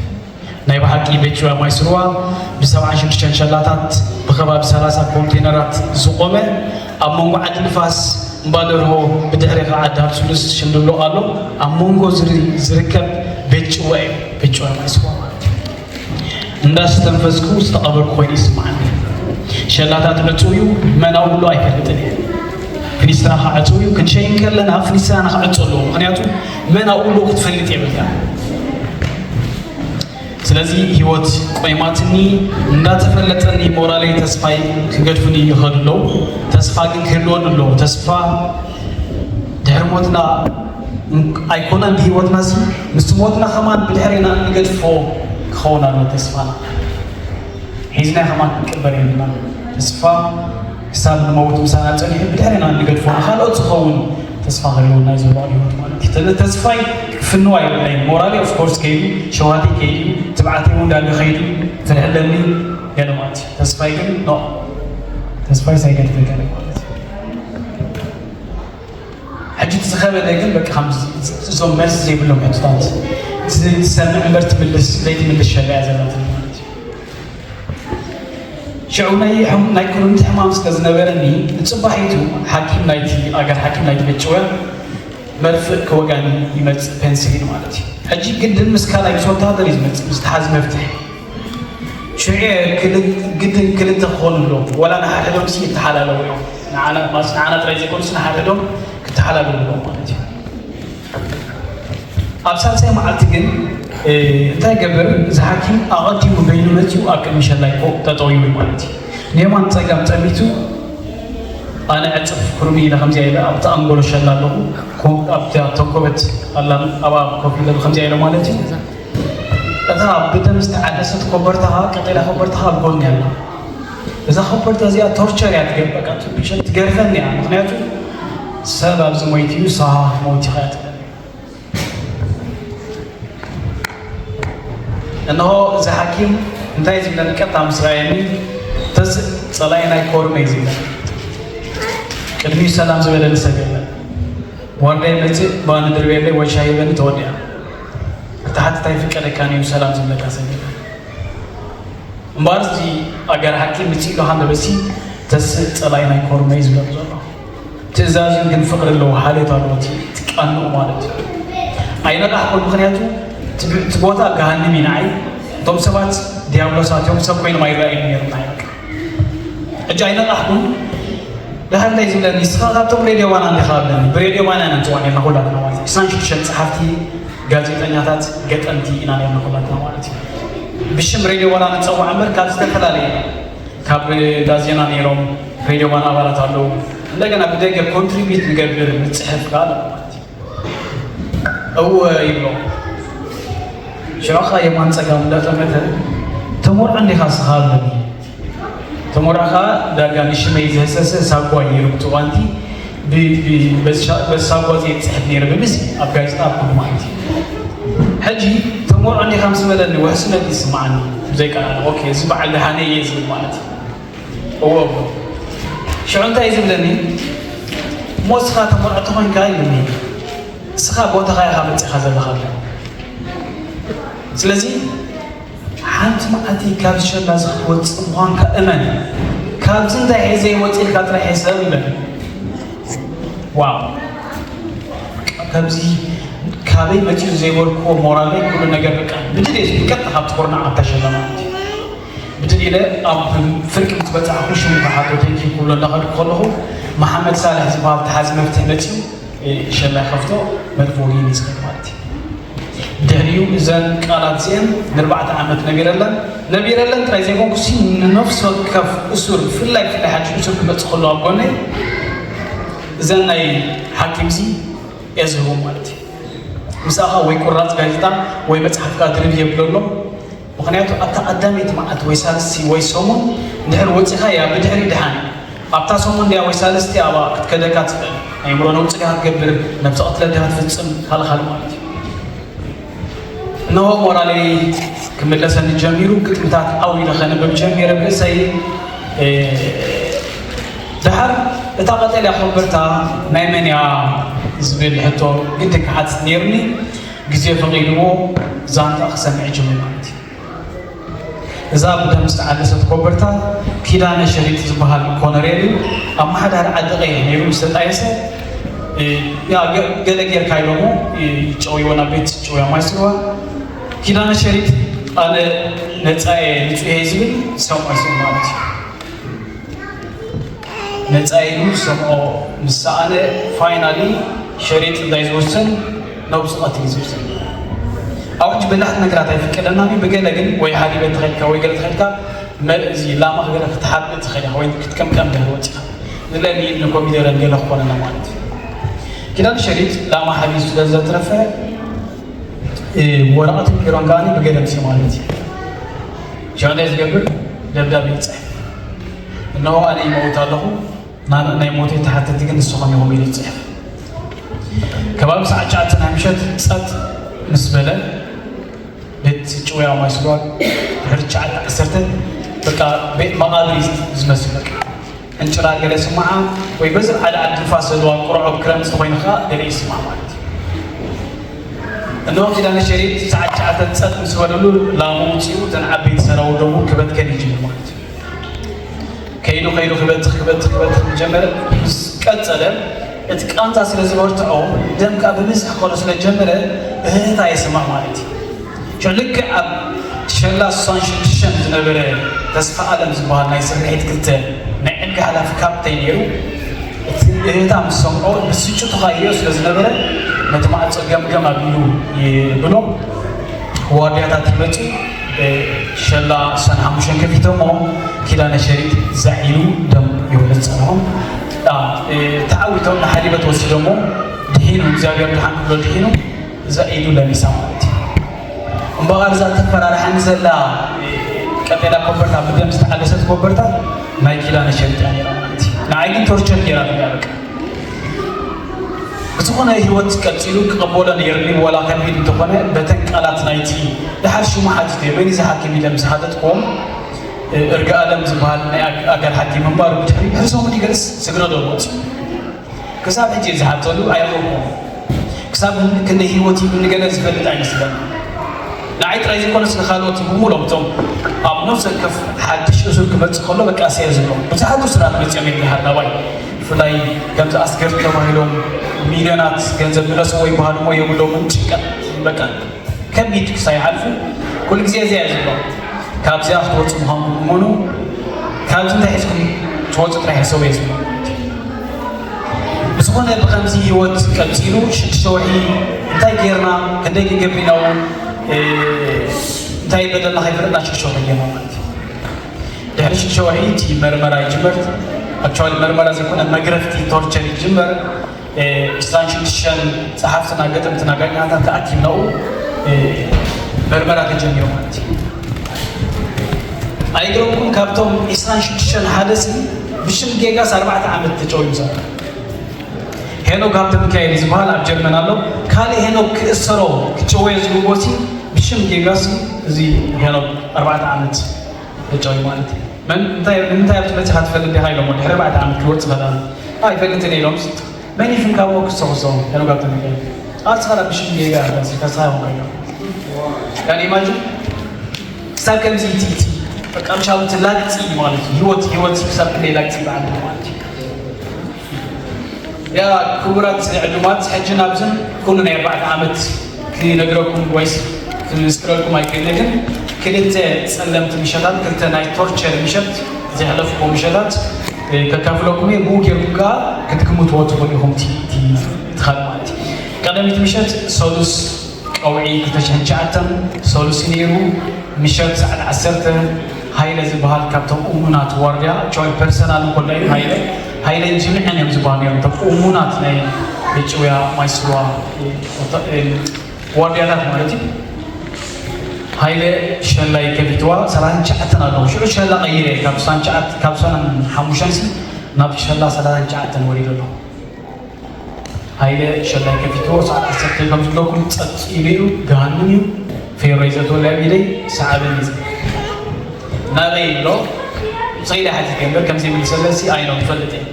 ናይ ብሓቂ ቤት ጭውያ ማይ ስርዋ ብሰብዓን ሽዱሽተን ሸላታት ብከባቢ ሰላሳ ኮንቴነራት ዝቖመ፣ ኣብ መንጎ ዓዲ ንፋስ እምባ ደርሆ፣ ብድሕሬኻ ዓዲ ሃብስሉስ ሽምድሎ ኣሎ። ኣብ መንጎ ዝር-፣ ዝርከብ ቤት ጭዋ እዩ። ቤት ጭዋ ማለት ስዋ ማለት እዩ። እንዳስተንፈስኩ ዝተቐበርኩ ኮይኑ ይስምዓኒ። ሸላታት ዕጹው እዩ፣ መን ኣብኡ ኣሎ ኣይፈልጥን እየ። ፍኒስትራኻ ዕጹው እዩ፣ ክንሸይን ከለና ፍኒስትራና ክዕጾ ኣለዎ። ምኽንያቱ መን ኣብኡ ኣሎ ክትፈልጥ የብልካ። ስለዚ ህይወት ቆይማትኒ፣ እንዳተፈለጠኒ ሞራለይ ተስፋይ ክገድፉኒ ይኸዱ ኣለዉ። ተስፋ ግን ክህልወኒ ኣለዎ። ተስፋ ድሕሪ ሞትና ኣይኮነን ብህይወትና ሲ፣ ምስ ሞትና ከማን ብድሕሬና እንገድፎ ክኸውን ኣሎ ተስፋና። ሒዝና ከማን ክንቅበር የብልና። ተስፋ ክሳብ ንመውት ምሳና ጸኒሑ ብድሕሬና እንገድፎ ንኻልኦት ዝኸውን ተስፋ ክህልወና እዩ ዘለዎ ህይወት ማለት እዩ። ተለ-፣ ተስፋይ ክፍንዋ የብለይን። ሞራሊ ኦፍ ኮርስ ከይዱ፣ ሸውሃተይ ከይዱ፣ ትብዓተይ እውን ዳርጋ ከይዱ፣ ፍርሒ ኣለኒ ገለ ማለት እዩ። ተስፋይ ግን ኖ፣ ተስፋይ ሳይገድፈ ገለ ማለት እዩ። ሕጂ እቲ ዝኸበደ ግን በቃ ከምዚ እዞም መልሲ ዘይብሎም ሕቶታት፣ እቲ ትሰምዕ እምበር ትምልስ ዘይትምልስ ሸላ እያ ዘላትኒ ማለት እዩ። ሽዑ ናይ ሕም-፣ ናይ ኩርምቲ ሕማም ስለ ዝነበረኒ፣ ንጽባሒቱ ሓኪም ናይቲ ኣገር ሓኪም ናይቲ ቤት ጭወያ መርፍእ ክወጋኒ ይመጽእ፣ ፔንሲሊን ማለት እዩ። ሕጂ ግድን ምስ ካልኣይ ምስ ወታሃደር እዩ ዝመጽእ፣ ምስ ተሓዚ መፍትሒ። ሽዑ ክል-፣ ግድን ክልተ ክኾኑ ኣለዎም፣ ወላ ንሓድሕዶም ሲ ይተሓላለዉ እዮም። ንዓና፣ ማስ ንዓና ጥራይ ዘይኮኑስ ንሓድሕዶም ክተሓላለዉ ኣለዎም ማለት እዩ። ኣብ ሳልሳይ መዓልቲ ግን፣ እ፣ እንታይ ገበር፣ እዚ ሓኪም ኣቐዲሙ በይኑ መጺኡ ኣብ ቅድሚ ሸላይ ኮ ጠጠው ይብል ማለት እዩ። ንየማን ጸጋም ጠሚቱ፣ ኣነ ዕጽፍ ኩርሚ ኢለ ከምዚኣ ኢለ ኣብቲ ኣንጎሎ ሸላ ኣለኹ፣ ኮ-፣ ኣብቲ፣ ኣብ ተንኮበት ኣላ፣ ኣብኣ ኮፍ ኢለ ከምዚኣ ኢለ ማለት እዩ። እታ ብደም ዝተዓደሰት ኮበርታ ኸዓ፣ ቀጠልያ ኮበርታ ኸዓ ኣብ ጎኒ ኣላ። እዛ ኮበርታ እዚኣ ቶርቸር እያ ትገ-፣ በቃ ትብሸ-፣ ትገርፈኒ እያ። ምኽንያቱ ሰብ ኣብዚ ሞይቱ እዩ፣ ንስኻ ክትመውት ኢኻ እያ ትብለኒ። እንሆ እዚ ሓኪም እንታይ ዝብለኒ ቀጥታ ምስ ረኣየኒ፣ ተስእ ጸላኢ ናይ ኮርመ እዩ ዝብለኒ። ቅድሚኡ ሰላም ዝበለኒ ሰብ የለን። ዋርድያ ይመጽእ፣ ባኒ ድርብየለይ ወይ ሻሂ ሂበኒ፣ ተወዲኣ። ክትሓትት ኣይፍቀደካን እዩ፣ ሰላም ዝብለካ ሰብ የለን። እምበኣር እዚ ኣጋር ሓኪም ምጽእ ኢሉ ሃንደበትሲ ተስእ ጸላኢ ናይ ኮርመ እዩ ዝብለኒ ዘሎ። ትእዛዝ እዩ ግን ፍቕሪ ኣለዎ፣ ሓልዮት ኣለዎ፣ እቲ፣ እቲ ቃንኡ ማለት እዩ። ኣይነቓሕኩን፣ ምኽንያቱ እቲ ብ-፣ እቲ ቦታ ገሃንም እዩ ንዓይ። እቶም ሰባት ዲያብሎሳት እዮም፣ ሰብ ኮይኖም ኣይረኣዩን ነይሮም ንዓይ በቃ። ሕጂ ኣይነቓሕኩን። ደሓር እንታይ ዝብለኒ፣ ንስኻ ካብቶም ሬድዮ ባና እንዲኻ ኣለኒ። ብሬድዮ ባና ኢና ንጽዋዕ ነርና ኩላትና ማለት እዩ። ዕስራን ሽዱሽተን ጸሓፍቲ፣ ጋዜጠኛታት፣ ገጠምቲ ኢና ነርና ኩላትና ማለት እዩ። ብሽም ሬድዮ ባና ንጸዋዕ እምበር ካብ ዝተፈላለየ፣ ካብ ዳዜና ነይሮም፣ ሬድዮ ባና ኣባላት ኣለዉ። እንደገና ብደገ ኮንትሪቢዩት ንገብር፣ ንጽሕፍ ከኣ ኣለና ማለት እዩ። እወ ይብሎ። ሽዑ ኸኣ የማን ጸጋም እንዳጠመተ፣ "ተመርዖ እንዲኻ ንስኻ?" ኣለኒ። ተመርዖ ኸኣ ዳርጋ ንሽመይ ዝህሰሰ ሳጓ እዩ ነይሩ፣ ብቲ እዋንቲ ብ-፣ ብ-፣ በዚ ሻ-፣ በዚ ሳጓ እዚ እየ ዝጽሕፍ ነይረ፣ ብምዚ ኣብ ጋዜጣ ኣብ ኩሉ ማለት እዩ። ሕጂ ተመርዖ እንዲኻ ምስ በለኒ ውሕስነት ይስምዓኒ፣ ብዘይቃ፣ ኦኬ፣ እዚ በዓል ደሓነይ እየ ዝብል ማለት እዩ። እወ እሞ። ሽዑ እንታይ እዩ ዝብለኒ? "እሞ ንስኻ ተመርዖ ተኾይንካ" ይብለኒ። "ንስኻ ቦታኻ ኢኻ መጺኻ ዘለኻ" ኣለኒ። ስለዚ ሓንቲ መዓልቲ ካብ ሸላ እዚ ክትወጽእ ምዃንካ እመን። ካብዚ እንታይ ሒዘ ይወጽእ ኢልካ ጥራይ ሕሰብ ይብል። ዋው! ካብዚ ካበይ መጺኡ ዘይበልክዎ ሞራለይ ኩሉ ነገር በቃ ብድድ እየ ዝብል ቀጥታ ካብቲ ኩርናዕ ኣብታ ሸላ ማለት እዩ። ብድድ ኢለ ኣብ ፍርቂ ምስ በጻሕኩ ሽሙ ክሓቶ ቴንኪው ክብሎ እንዳኸድኩ ከለኹ መሓመድ ሳልሕ ዝበሃል ተሓዚ መፍትሒ መጺኡ ሸላ ከፍቶ መድፎ ወጊኒ ዝኸድ ማለት እዩ። ድሕሪኡ እዘን ቃላት እዚአን ንኣርባዕተ ዓመት ነቢረለን፣ ነቢረለን ጥራይ ዘይኮንኩ ሲ ንነፍሲ ወከፍ እሱር ብፍላይ ብፍላይ ሓድሽ እሱር ክመጽእ ከሎ ኣብ ጎነይ እዘን ናይ ሓኪም ሲ እየ ዝህቦም ማለት እዩ። ምሳኻ ወይ ቁራጽ ጋዜጣ ወይ መጽሓፍካ ድርብ የብለሎም። ምኽንያቱ ኣብታ ቀዳመይቲ መዓልቲ ወይ ሳልስቲ ወይ ሰሙን እንድሕር ወጺኻያ ብድሕሪ ድሓን ኣብታ ሰሙን ድያ ወይ ሳልስቲ ኣብኣ ክትከደካ ትኽእል። ኣእምሮ ነውጽ ዲኻ ክትገብር፣ ነብሰ ቅትለት ዲኻ ትፍጽም፣ ካልእ ካልእ ማለት እዩ። እነሆ ሞራለይ ክምለሰኒ ጀሚሩ፣ ግጥምታት ዓው ኢለ ከንብብ ጀሚረ ብርእሰይ። እ፣ ደሓር እታ ቀጠልያ ኮበርታ ናይ መን እያ ዝብል ሕቶ ግድን ክሓትት ነይሩኒ። ግዜ ፈቒድዎ ዛንታ ክሰምዕ ጀሚሩ ማለት እዩ። እዛ ብደም ዝተዓለሰት ኮበርታ ኪዳነ ሸሪጥ ዝበሃል ኮነሬል እዩ። ኣመሓዳሪ ዓዲ ቀይሕ ነይሩ ምስ ተጣየሰ ያ ገ- ገለ ጌርካ ኢሎሞ ጨውይዎ ናብ ቤት ጨውያ ማይ ስዋ። ኪዳነ ሸሪጥ ኣነ ነፃ እየ ንፁህ እየ ዝብል ሰምዖ ይስእል ማለት እዩ። ነፃ ኢሉ ዝሰምዖ ምስ ሰኣነ ፋይናሊ ሸሪጥ እንታይ ዝውስን ነብሱ ቀትሊ ዝውስን። ኣብ ሕጂ በላሕቲ ነገራት ኣይፍቀደናን እዩ። ብገለ ግን ወይ ሓዲበ ተኸድካ ወይ ገለ ተኸድካ መ- እዚ ላማ ገለ ክትሓብእ ትኽእል ኢኻ ወይ ክትቀምቀም ድሕሪ ወፂኻ ዝለኒ ንኮሚደረ ገለ ክኾነና ማለት እዩ። ኪዳን ሸሪት ላማ ሓቢሱ ስለ ዘትረፈ ወረቐትን ቢሮን ከኣ ብገደምሲ ማለት እዩ። ሽዑ እንታይ ዝገብር ደብዳቤ ይፅሕፍ። እነሆ ኣነ ይመውት ኣለኹ፣ ናይ ሞተይ ተሓተቲ ግን ንስኹም ኢኹም ኢሉ ይፅሕፍ። ከባቢ ሰዓት ትሽዓተ ናይ ምሸት ፀጥ ምስ በለ ቤት ጭውያ ማይ ስዋ ድሕሪ ትሽዓተ ዓሰርተ በቃ ቤት መቓብር እዩ ዝመስል። በቃ ዕንጭራ ገለ ስምዓ ወይ በዚ ሓደ ዓዲ ንፋስ ዘለዋ ቁርዖ ክረምቲ ኮይኑ ከዓ ገለ ይስማዕ ማለት እዩ። እንሆ ኪዳነ ሸሪት ሰዓት ትሽዓተ ፀጥ ምስ በለሉ ላሙ ውፅኡ እተን ዓበይቲ ሰራውር ደሞ ክበትከን ይጅምር ማለት እዩ። ከይዱ ከይዱ ክበትኽ ክበትኽ ክበትኽ ጀመረ። ምስ ቀፀለ እቲ ቃንዛ ስለ ዝበርትዖ ደም ከዓ ብብዝሒ ከሎ ስለ ጀመረ እህህታ የስማዕ ማለት እዩ። ሽዑ ልክዕ ኣብ ሸላ ስሳን ሽዱሽተን ዝነበረ ተስፋ ኣለም ዝበሃል ናይ ስርሒት ክልተ ናይ ዕድጊ ሓላፊ ካፕተን ነይሩ። እቲ እህታ ምስ ሰምዖ ብስጭቱ ካይዮ ስለ ዝነበረ ነቲ ማዕፆ ገምገም ኣቢሉ ይብሎ። ዋርድያታት ይመፁ። ሸላ ስሳን ሓሙሽተን ከፊቶሞ ኪዳነ ሸሪት ዛዒሉ ደም ይውሕዝ ፀንሖም። ተዓዊቶም ንሓሊበት ወሲዶሞ ድሒኑ እግዚኣብሔር ድሓን ክብሎ ድሒኑ እዛ ኢዱ ለሚሳ ማለት እዩ። እምበኣር እዛ ተፈራርሓኒ ዘላ ቀጤላ ኮበርታ ብደም ዝተዓለሰት ኮበርታ ናይ ኪዳነ ሸሪጥ እያ ነይራ ማለት እዩ። ንዓይ ግን ቶርቸር ገይራ እያ በቃ። ብዝኾነ ህይወት ቀጺሉ ክቕበሎ ነይርኒ፣ ዋላ ከቢድ እንተኾነ በተን ቃላት ናይቲ ደሓር ሽሙ ሓቲተ መን እዩ ዝሓክም ኢለ ምስ ሓተትክዎም እርግኣለም ዝበሃል ናይ ኣጋር ሓኪም ምንባሩ ብድሕሪ ብሕርሶም ይገልጽ ስግረዶ ወጽ ክሳብ ሕጂ ዝሓተሉ ኣይረኸብኩዎን። ክሳብ ክንደይ ህይወት ይብሉ ገለ ዝፈልጥ ኣይመስለኒ። ንዓይ ጥራይ ዘይኮነስ ንኻልኦት ብምሎም እቶም ኣብ ነፍሲ ወከፍ ሓድሽ እሱር ክመጽእ ከሎ በቃ ሰየ ዝብሎም ብዙሓት እሱራት መጽኦም ይበሃል ናባይ። ብፍላይ ከምዚ ኣስገርቲ ተባሂሎም ሚልዮናት ገንዘብ ምለስዎ ይበሃሉ እሞ የብሎምን። ጭንቀት በቃ ከቢድ ክሳይ ይሓልፉ ኩሉ ግዜ እዚኣ እየ ዝብሎም። ካብዚኣ ክትወፁ ምዃንኩም እመኑ። ካብዚ እንታይ ሒዝኩም ትወፁ ጥራይ ሕሰቡ እየ ዝብሎም። ብዝኾነ ብኸምዚ ህይወት ቀፂሉ ሽዱሽተ ወርሒ እንታይ ጌርና ክንደይ ክንገብር ኢና እውን እንታይ በደልና ከይፈለጥና ሽዱሽተ ወርሒ ጌርና ማለት እዩ። ድሕሪ ሽዱሽተ ወርሒ እቲ መርመራ ይጅመር። ኣክቹዋሊ መርመራ ዘይኮነ መግረፍቲ ቶርቸር ይጅመር። ዒስራን ሽዱሽተን ጸሓፍትና ገጠምትና ጋዜጠኛታት ተኣኪብናኡ መርመራ ተጀሚሩ ማለት እዩ። ኣይግረምኩም ካብቶም ዒስራን ሽዱሽተን ሓደ ሲ ብሽም ጌጋስ ኣርባዕተ ዓመት ተጨውዩ ዘሎ ሄኖክ ሃብተ ሚካኤል ዝበሃል ኣብ ጀርመን ኣሎ። ካልእ ሄኖክ ክእሰሮ ክጨወዮ ዝግቦ ሲ ብሽም ጌጋስ እዚ ሄኖክ ኣርባዕተ ዓመት ተጨውዩ ማለት እዩ። መን እንታይ ንምንታይ ኣብቲ በጺሓ ትፈልጥ ዲኻ ኢሎሞ ድሕሪ ኣርባዕተ ዓመት ክወጽእ ፈላሚ ኣይፈልጥን ኢሎም መን ይፍንካሞ ክሰኽሶ ተነጋግተን ይገኝ ኣስኻላ ብሽም ጌጋ ከስኻ ይሆን ከይኖ ያን ኢማጅን ክሳብ ከምዚ እቲ እቲ በቃ ምሻሉ እቲ ላግጺ ማለት እዩ ህይወት ህይወት ክሳብ ክንደይ ላግጺ በዓል ማለት እዩ። ያ ክቡራት ዕዱማት ሕጂ ናብዝን ኩሉ ናይ ኣርባዕተ ዓመት ክነግረኩም ወይስ ክምስክረልኩም ኣይክእልን ግን ክልተ ጸለምቲ ምሸታት ክልተ ናይ ቶርቸር ምሸት ዘሕለፍኩዎ ምሸታት ከካፍለኩም እየ። ብኡ ጌርኩም ከዓ ክትግምትዎ ትኽእሉ ኢኹም። እቲ እቲ እቲ ካልእ ማለት እዩ። ቀዳሚት ምሸት ሰሉስ ቀውዒ ክልተ ሽሕን ትሽዓተን ሰሉስ እዩ ነይሩ። ምሸት ሰዓት ዓሰርተ ሃይለ ዝበሃል ካብቶም እሙናት ዋርድያ ቸዋል ፐርሰናል እንኮላ እዩ ሃይለ ሃይለን ጅምዕን እዮም ዝበሃሉ እዮም። እቶም እሙናት ናይ ጭውያ ማይ ስዋ ዋርድያታት ማለት እዩ። ሃይለ ሸላይ ከፊትዋ ሰላሳን ትሽዓተን ኣለኹ። ሽዑ ሸላ ቀይረ ካብ ሳን ትሽዓተ ካብ ሳን ሓሙሽተን ሲ ናብ ሸላ ሰላሳን ትሽዓተን ወሪደ ኣለኹ። ሃይለ ሸላይ ከፊትዎ ሰዓት ዓሰርተ ከም ዝብለኩም ጸጥ ኢሉ እዩ። ገሃንም እዩ። ፌሮ ይዘትወላ ኣብ ኢደይ ሰዓበኒ። ናበይ ይብሎ ሰይዳ ሓቲተ እምበር ከምዚ ይምልሰለሲ ኣይኖ ትፈልጥ እየ።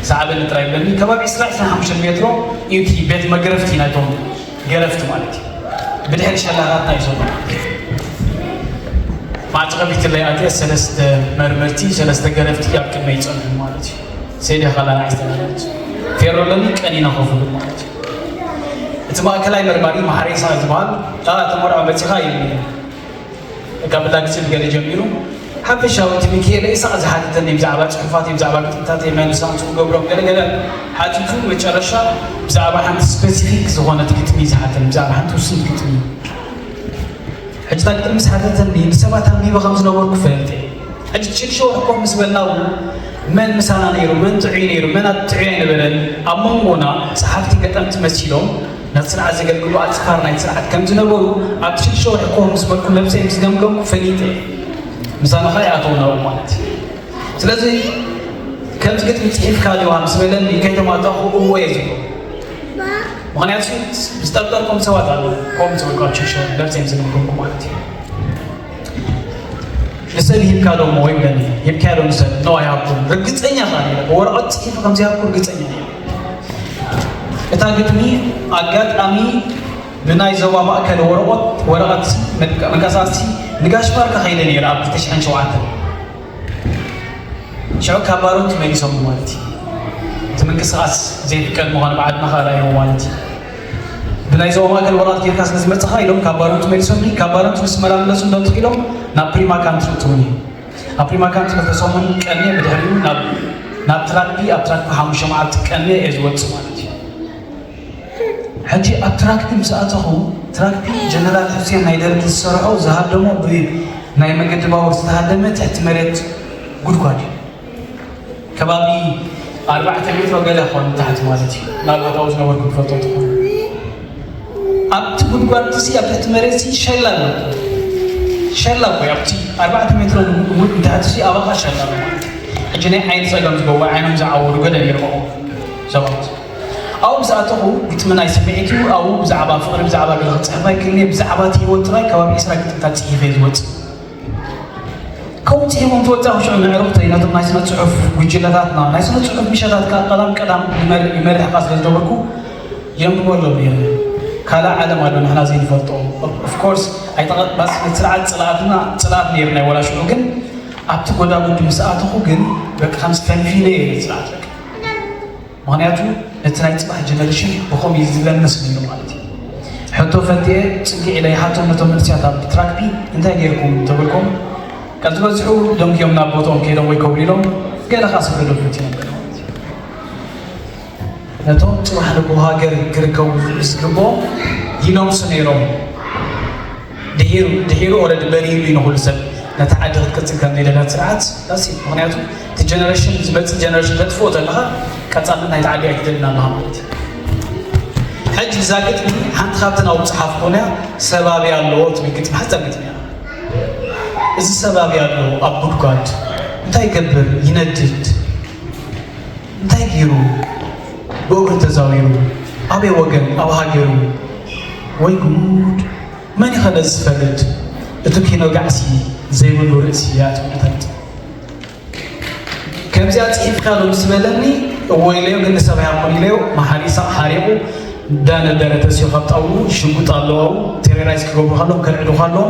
ሰዓበኒ ጥራይ ይብለኒ። ከባቢ ዕስራ ዕስራን ሓሙሽተን ሜትሮ እዩ እቲ ቤት መግረፍቲ ናይቶም ገረፍቲ ማለት እዩ። ብድሕሪ ሸላታትና እዩ ዘሎ። ማዕጾ ከፊትለይ ኣትየ ሰለስተ መርመርቲ ሰለስተ ገረፍቲ ኣብ ቅድመይ ይጸንሑ ማለት እዩ። ሰይደ ካላ ንዓይ ዝተመረጽ ፌሮ ኣለኒ ቀኒና ከፍሉ ማለት እዩ። እቲ ማእከላይ መርማሪ ማሕሬሳ ዝበሃል፣ "ኣ፣ ተመርዖ መጺኻ?" ኢሉኒ። ካብ ብላግጽ ገለ ጀሚሩ፣ ሓፈሻዊ እቲ ሚካኤል ኢሳቕ ዝሓተተኒ ብዛዕባ ጽሑፋት፣ ብዛዕባ ግጥምታት፣ መን ምሳንቱ ክገብሮም ገለ ገለ ሓቲቱ፣ መጨረሻ ብዛዕባ ሓንቲ ስፔሲፊክ ዝኾነት ግጥሚ ዝሓተኒ፣ ብዛዕባ ሓንቲ ውስንቲ ግጥሚ። ሕጂ እታ ግጥሚ ምስ ሓተተኒ፣ ንሰባት ኣንቢበ ከም ዝነበርኩ ፈልጥ እየ። ሕጂ ሽዱሽተ ወርሒ ኮፍ ምስ በልና እውን መን ምሳና ነይሩ፣ መን ጥዑይ ነይሩ፣ መን ኣጥዑይ ኣይነበረን፣ ኣብ መንጎና ጸሓፍቲ ገጠምቲ መሲሎም ነቲ ስርዓት ዘገልግሉ ኣጽፋር ናይቲ ስርዓት ከም ዝነበሩ ኣብቲ ሽዱሽተ ወርሒ ኮፍ ምስ በልኩ ነብሰይ ምስ ገምገምኩ ፈሊጠ እየ። ምሳና ከኣ ይኣተው ናብኡ ማለት እዩ። ስለዚ ከምዚ ግጥሚ ጽሒፍካ ዲኻ ምስ በለኒ ከይተማጠኹ እወ እየ ዝብሎ። ምኽንያቱ ዝጠርጠርኩም ሰባት ኣለዉ። ከምኡ ዝበልኳቸው ሸ ነብሰይ ምስ ገምገምኩ ማለት እዩ። ንሰብ ሂብካ ዶ እሞ ይብለኒ። ሂብካዮ ዶ ንሰብ? ኖ ኣይሃብኩን። ርግጸኛ ኸኣ ነይረ። ብወረቐት ጽሒፈ ከም ዘይሃብኩ ርግጸኛ ነይረ። እታ ግጥሚ ኣጋጣሚ ብናይ ዞባ ማእከል ወረቐት፣ ወረቐት መቀ-፣ መንቀሳቐሲ ንጋሽ ባርካ ከይደ ነይረ ኣብ ክልተ ሽሕን ሸውዓተን። ሽዑ ካብ ባሮት መሊሶም ማለት እዩ። እቲ ምንቅስቓስ ዘይፍቀድ ምዃኑ ብዓድና ኸኣ ርኣይዎ ማለት እዩ። ብናይ ዞባ ማእከል ወረቐት ጌርካ ስለ ዝመጽኻ ኢሎም ካብ ባሮት መሊሶምኒ። ካብ ባሮት ንስመራ ምለሱ እንዶ ተኺሎም ናብ ፕሪማ ካንትሪ እትውን እዩ። ኣብ ፕሪማ ካንትሪ ክልተ ሰሙን ቀንየ ብድሕሪኡ ናብ፣ ናብ ትራክ ቢ፣ ኣብ ትራክ ቢ ሓሙሽተ መዓልቲ ቀንየ እየ ዝወጽእ ማለት እዩ። ሕጂ ኣብ ትራክ ቢ ምስ ኣተኹ፣ ትራክ ቢ ጀነራል ሑሴን ናይ ደርጊ ዝሰርሖ ዝሃደሞ ብናይ መገዲ ባቡር ዝተሃደመ ትሕቲ መሬት ጉድጓድ እዩ። ከባቢ ኣርባዕተ ሜትሮ ገለ ክኾን ታሕቲ ማለት እዩ። ምናልባት ኣብኡ ዝነበርኩም ትፈልጡ ትኾኑ። ኣብቲ ጉድጓድ እዚ ኣብ ትሕቲ መሬት እዚ ሸላ ኣሎ። ሸላ እኮ እዩ። ኣብቲ ኣርባዕተ ሜትሮ ንታሕቲ እዚ ኣባኻ ሸላ ኣሎ ማለት እዩ። ሕጂ ናይ ዓይኒ ጸገም ዝገበሩ፣ ዓይኖም ዝዓወሩ ገለ ነይሮም ኣብኡ ሰባት። ኣብኡ ምስ ኣተኹ ግጥሚ ናይ ስምዒት እዩ። ኣብኡ ብዛዕባ ፍቕሪ፣ ብዛዕባ ገለ ክጽሕፍ ኣይክእልን እየ። ብዛዕባ እቲ ህይወት ጥራይ ከባቢ ዕስራ ግጥምታት ጽሒፈ እየ ዝወጽእ። ከምኡ ጽሒፎም ትወጻ ሽዑ ንዕሩኽተይ ነቶም ናይ ስነ ጽሑፍ ጉጅለታትና፣ ናይ ስነ ጽሑፍ ምሸታት ከኣ ቀዳም ቀዳም ይመር-፣ ይመርሕ ከኣ ስለ ዝነበርኩ የንብበሎም ነይረ። ካልእ ዓለም ኣሎ ንሕና ዘይንፈልጦ። ኦፍ ኮርስ ኣይተቐ-፣ ባስ እቲ ስርዓት ጽልኣትና፣ ጽልኣት ነይሩ ናይ ወላ ሽዑ፣ ግን ኣብቲ ጎዳጉዲ ምስ ኣተኹ ግን በቃ ከምዚ ፈንፊነ እየ ጽልኣት በቃ። ምኽንያቱ ነቲ ናይ ጽባሕ ጀነሬሽን ብኸምኡ እዩ ዝለምስ ነይሩ ማለት እዩ። ሕቶ ፈቲየ ጽግዕ ኢለ ይሓቶም ነቶም መንእሰያት ኣብ ትራክ ቢ እንታይ ገይርኩም እንተበልኩም፣ ካብ ዝበዝሑ ደንግዮም ናብ ቦትኦም ከይዶም ወይ ኮብሊሎም፣ ገለ ከኣ ስደዶም ፈቲኖም ገለ ማለት እዩ። ነቶም ጽባሕ ንግሆ ሃገር ክርከቡ ዝግብኦም ይለምሱ ነይሮም። ድሒሩ፣ ድሒሩ ኦረዲ በሪሩ እዩ ንኹሉ ሰብ ነቲ ዓዲ ክትቅጽል ከም ዘይደለየት ስርዓት ዳስ እዩ። ምኽንያቱ እቲ ጀነሬሽን፣ ዝመጽእ ጀነሬሽን ተጥፍኦ ዘለኻ ቀጻልነት ናይቲ ዓዲ ኣይትደልን ኣለኻ ማለት እዩ። ሕጂ እዛ ግጥሚ ሓንቲ ካብተን ኣብኡ ዝጸሓፍኩ እያ፣ ሰባቢ ኣለዎ ትብል ግጥሚ ሓጻር ግጥሚ እያ። እዚ ሰባቢ ኣሎ ኣብ ጉድጓድ እንታይ ይገብር? ይነድድ። እንታይ ገይሩ? ብእግሩ ተዛዊሩ። ኣበይ ወገን? ኣብ ሃገሩ። ወይ ጉድ! መን ይኸነ ዝፈርድ? እቱ ኪኖ ጋዕሲ ዘይብሉ ርእሲ እያ ትብል እታ ግጥሚ። ከምዚኣ ጽሒፍካ ዶ ምስ በለኒ፣ እወ ኢለዮ፣ ግን ንሰብ ኣይሃብኩን ኢለዮ። መሓሪ ይስሓቕ ሓሪቑ፣ ዳነ ደረ ተሲኡ ካብ ጣውሉ፣ ሽጉጥ ኣለዎ ኣብኡ፣ ቴሮራይዝ ክገብሩ ከለዉ፣ ከርዕዱ ከለዉ፣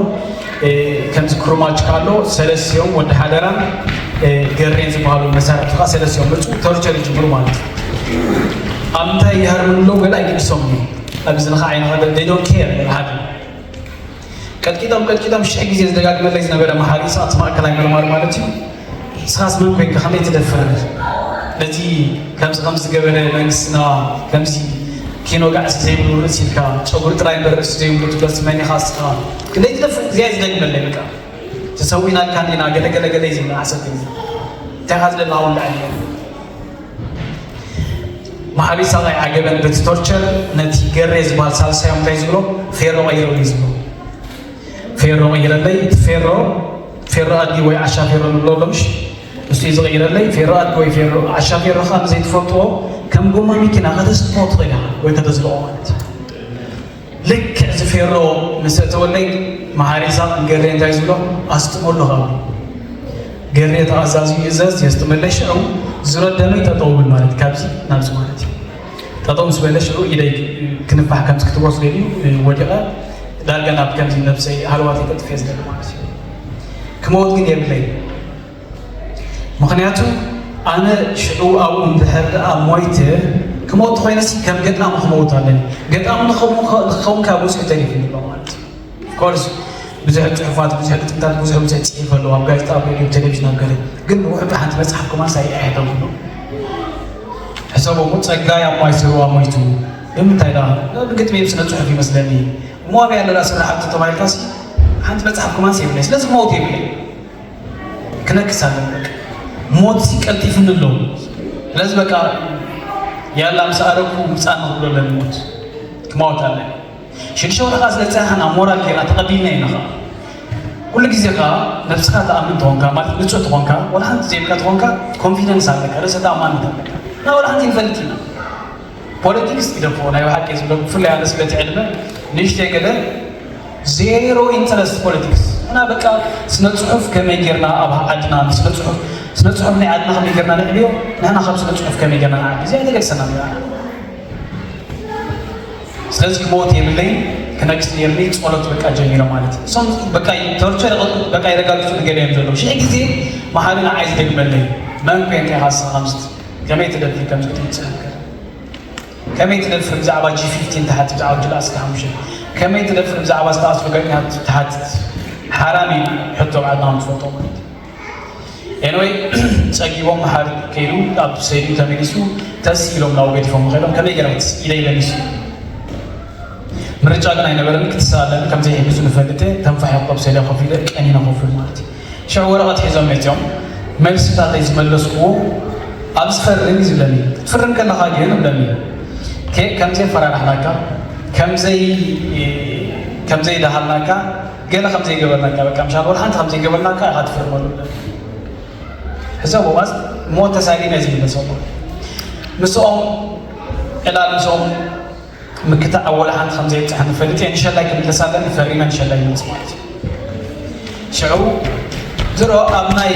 እ፣ ከምዚ ክሩማጅ ካሎ፣ ሰለስቲኦም፣ ወዲ ሓደራን፣ እ፣ ገሬን ዝበሃሉ መሳርሕቲ ከኣ ሰለስቲኦም መጹ፣ ቶርቸር ይጅምሩ ማለት እዩ። ኣብ ምንታይ ይሃርሙ ኣለዉ ገለ ኣይግድሶምን እዩ። ኣብዚ ንኸዓ ዓይኒ ከደ፣ they don't care፣ ሓደ። ቀጥቂጦም፣ ቀጥቂጦም ሽሕ ግዜ ዝደጋግመለይ ዝነበረ መሓሪ ይስሓቕ፣ እቲ ማእከላይ መርማሪ ማለት እዩ። ንስኻስ መን ኮይንካ ከመይ ትደፍር? ነዚ ከምዚ፣ ከምዚ ዝገበረ መንግስትና፣ ከምዚ ኪኖ ጋዕሲ ዘይብሉ ርእሲ ኢልካ፣ ጨጉሪ ጥራይ እምበር ርእሲ ዘይብሉ ትብለሲ መን ኢኻ እስኻ? ክንደይ ትደፍር? እዚኣ እዩ ዝደግመለይ በቃ። ተሰዊናልካ እንዲና፣ ገለ ገለ ገለ እዩ ዝብል ዓሰርተ ግዜ። እንታይ ኢኻ ዝደሊ? ሃው እንዳዕሊ። መሓሪ ይስሓቕ ኣይዓገበን በቲ ቶርቸር፣ ነቲ ገሬ ዝበሃል ሳልሳዮም እንታይ ዝብሎ? ፌሮ ቀይረለይ ዝብሎ። ፌሮ ቀይረለይ፣ እቲ ፌሮ፣ ፌሮ ኣድጊ ወይ ዓሻ ፌሮ ንብሎ ኣሎ ምሽ? እሱ እዩ ዝቐይረለይ። ፌሮ ኣድጊ ወይ ፌሮ፣ ዓሻ ፌሮ ኸኣ ንዘይትፈልጥዎ ከም ጎማ መኪና ከተስጥሞ ትኽእል ኢኻ ወይ ከተዝልቖ ማለት እዩ። ልክዕ እዚ ፌሮ ምስ ኣእተወለይ መሓሪ ይስሓቕ ንገሬ እንታይ ዝብሎ? ኣስጥመሉ ኸኣ። ገሬ ተኣዛዝዩ ይእዘዝ፣ የስጥመለይ፣ ሽዑ ዝረደመይ ጠጠው ብል ማለት ካብዚ ናብዚ ማለት እዩ። ጠጠው ምስ በለ ሽዑ ኢደይ ክንፋሕ ከምዚ ክትብሎ ስለ ኢሉ ወዲቐ ዳርጋ ናብ ከምዚ ነብሰይ ሃለዋተይ ከጥፍእ ዝደሊ ማለት እዩ። ክመውት ግን የብለይ። ምኽንያቱ ኣነ ሽዑ ኣብኡ እንድሕር ደኣ ሞይተ ክመውት ኮይነሲ ከም ገጣሚ ክመውት ኣለኒ። ገጣሚ ንኸውን ከ- ንኸውን ካብ ወፂኡ ተሪፉ ኣሎ ማለት እዩ። ኮርስ ብዙሕ ፅሑፋት፣ ብዙሕ ግጥምታት፣ ብዙሕ ብዙሕ ፅሒፍ ኣለዎ ኣብ ጋዜጣ፣ ኣብ ሬድዮ፣ ቴሌቪዥን፣ ኣብ ገለ። ግን ንውሕዱ ሓንቲ መፅሓፍ ከማን ሳይ ኣይሕተምኩሉ። ሕሰቦ እሞ ጸጋይ ኣብ ማይ ስርዋ ሞይቱ። ብምንታይ ደኣ? ግጥሚ ስነ ጽሑፍ ይመስለኒ። እሞ ኣበይ ኣለላ ስራሓቱ ተባሂልካሲ ሓንቲ መጽሓፍ ከማን የብለይ። ስለዚ ሞት የብለይ። ክነክስ ኣለኒ በቃ። ሞትሲ ቀልጢፉኒ ኣሎ። ስለዚ በቃ ያላ ምስ ኣረግኩ ምጻእ ንኽብሎ ኣለኒ ሞት። ክማወት ኣለኒ። ሽዱሽተ ወርሒ ከኣ ስለ ዝጸናሕና ሞራል ጌርና ተቐቢልና ኢና ኸኣ። ኩሉ ግዜ ኸኣ ነብስኻ ትኣምን ተኾንካ፣ ማለት ንጹህ ተኾንካ፣ ወላ ሓንቲ ዘይብልካ ተኾንካ፣ ኮንፊደንስ ኣለካ፣ ርእሰ ተኣማንነት ኣለካ። እና ወላ ሓንቲ ንፈልጥ ኢና። ፖለቲክስ ግደፎ፣ ናይ ብሓቂ ዝብለኩም፣ ብፍላይ ኣነ ስለቲ ዕድመ ንእሽተይ ገለ ዜሮ ኢንተረስት ፖለቲክስ። እና በቃ ስነ ጽሑፍ ከመይ ጌርና ኣብ ዓድና ስነ ጽሑፍ፣ ስነ ጽሑፍ ናይ ዓድና ከመይ ጌርና ነዕብዮ፣ ንሕና ካብ ስነ ጽሑፍ ከመይ ጌርና ንዓቢ፣ እዚኣ ተገድሰና ኢና። ስለዚ ክመውት የብለይን፣ ክነግስ ነይርኒ፣ ጸሎት በቃ ጀሚረ ማለት እዩ። እሶም በቃ ተርቾ በቃ የረጋግጹ ነገር እዮም ዘለዉ። ሽሕ ግዜ መሓሪ ንዓይ ዝደግመለይ፣ መን ኮንካ ኢኻ ንስኻ ከምዚ፣ ከመይ ትደፍር ከምዚ ክትምጽእ ነገር? ከመይ ትደፍር ብዛዕባ ጂ ፊፍቲን ትሓትት፣ ብዛዕባ ጅላስ ሓሙሽተ? ከመይ ትደፍር ብዛዕባ ዝተኣስሩ ጋዜጠኛታት ትሓትት? ሓራም እዩ ሕቶ ኣብ ዓድና ንፈልጦ ማለት እዩ። ኤንወይ ጸጊቦም መሓሪ ከይዱ ኣብ ሰይዱ ተመሊሱ ተስ ኢሎም ናብኡ ገዲፎም ከይዶም ከመይ ገይሮም ኢለ ኢለ ንሱ ምርጫ ግን ኣይነበረን ክትስኣለኒ ከም ዘይሕግዙ ንፈልጥ ተንፋሕ ኮብ ሰለ ኮፍ ኢለ ቀኒነ ኮፍ ኢሉ ማለት እዩ። ሽዑ ወረቐት ሒዞም መጺኦም መልስታተይ ዝመለስኩዎ ኣብ ዝፈርም እዩ ዝብለኒ ክትፍርም ከለኻ ግን እብለኒ ከ ከምዘይ ፈራራሕናካ ከምዘይ ከምዘይ ደሃልናካ ገለ ከም ዘይገበርናካ በቃ ምሻል ወላ ሓንቲ ከም ዘይገበርናካ ኢኻ ትፍርመሉ። ሕሰብ እዋስ ሞት ተሳሊመ ዝብል ሰው ምስኦም ዕላል ምስኦም ምክታዕ ኣብ ወላ ሓንቲ ከም ዘይብፅሐ ንፈልጥ እየ። ንሸላይ ክምለስ ኣለኒ ፈሪመ ንሸላይ ይመልስ ማለት እዩ። ሽዑ ድሮ ኣብ ናይ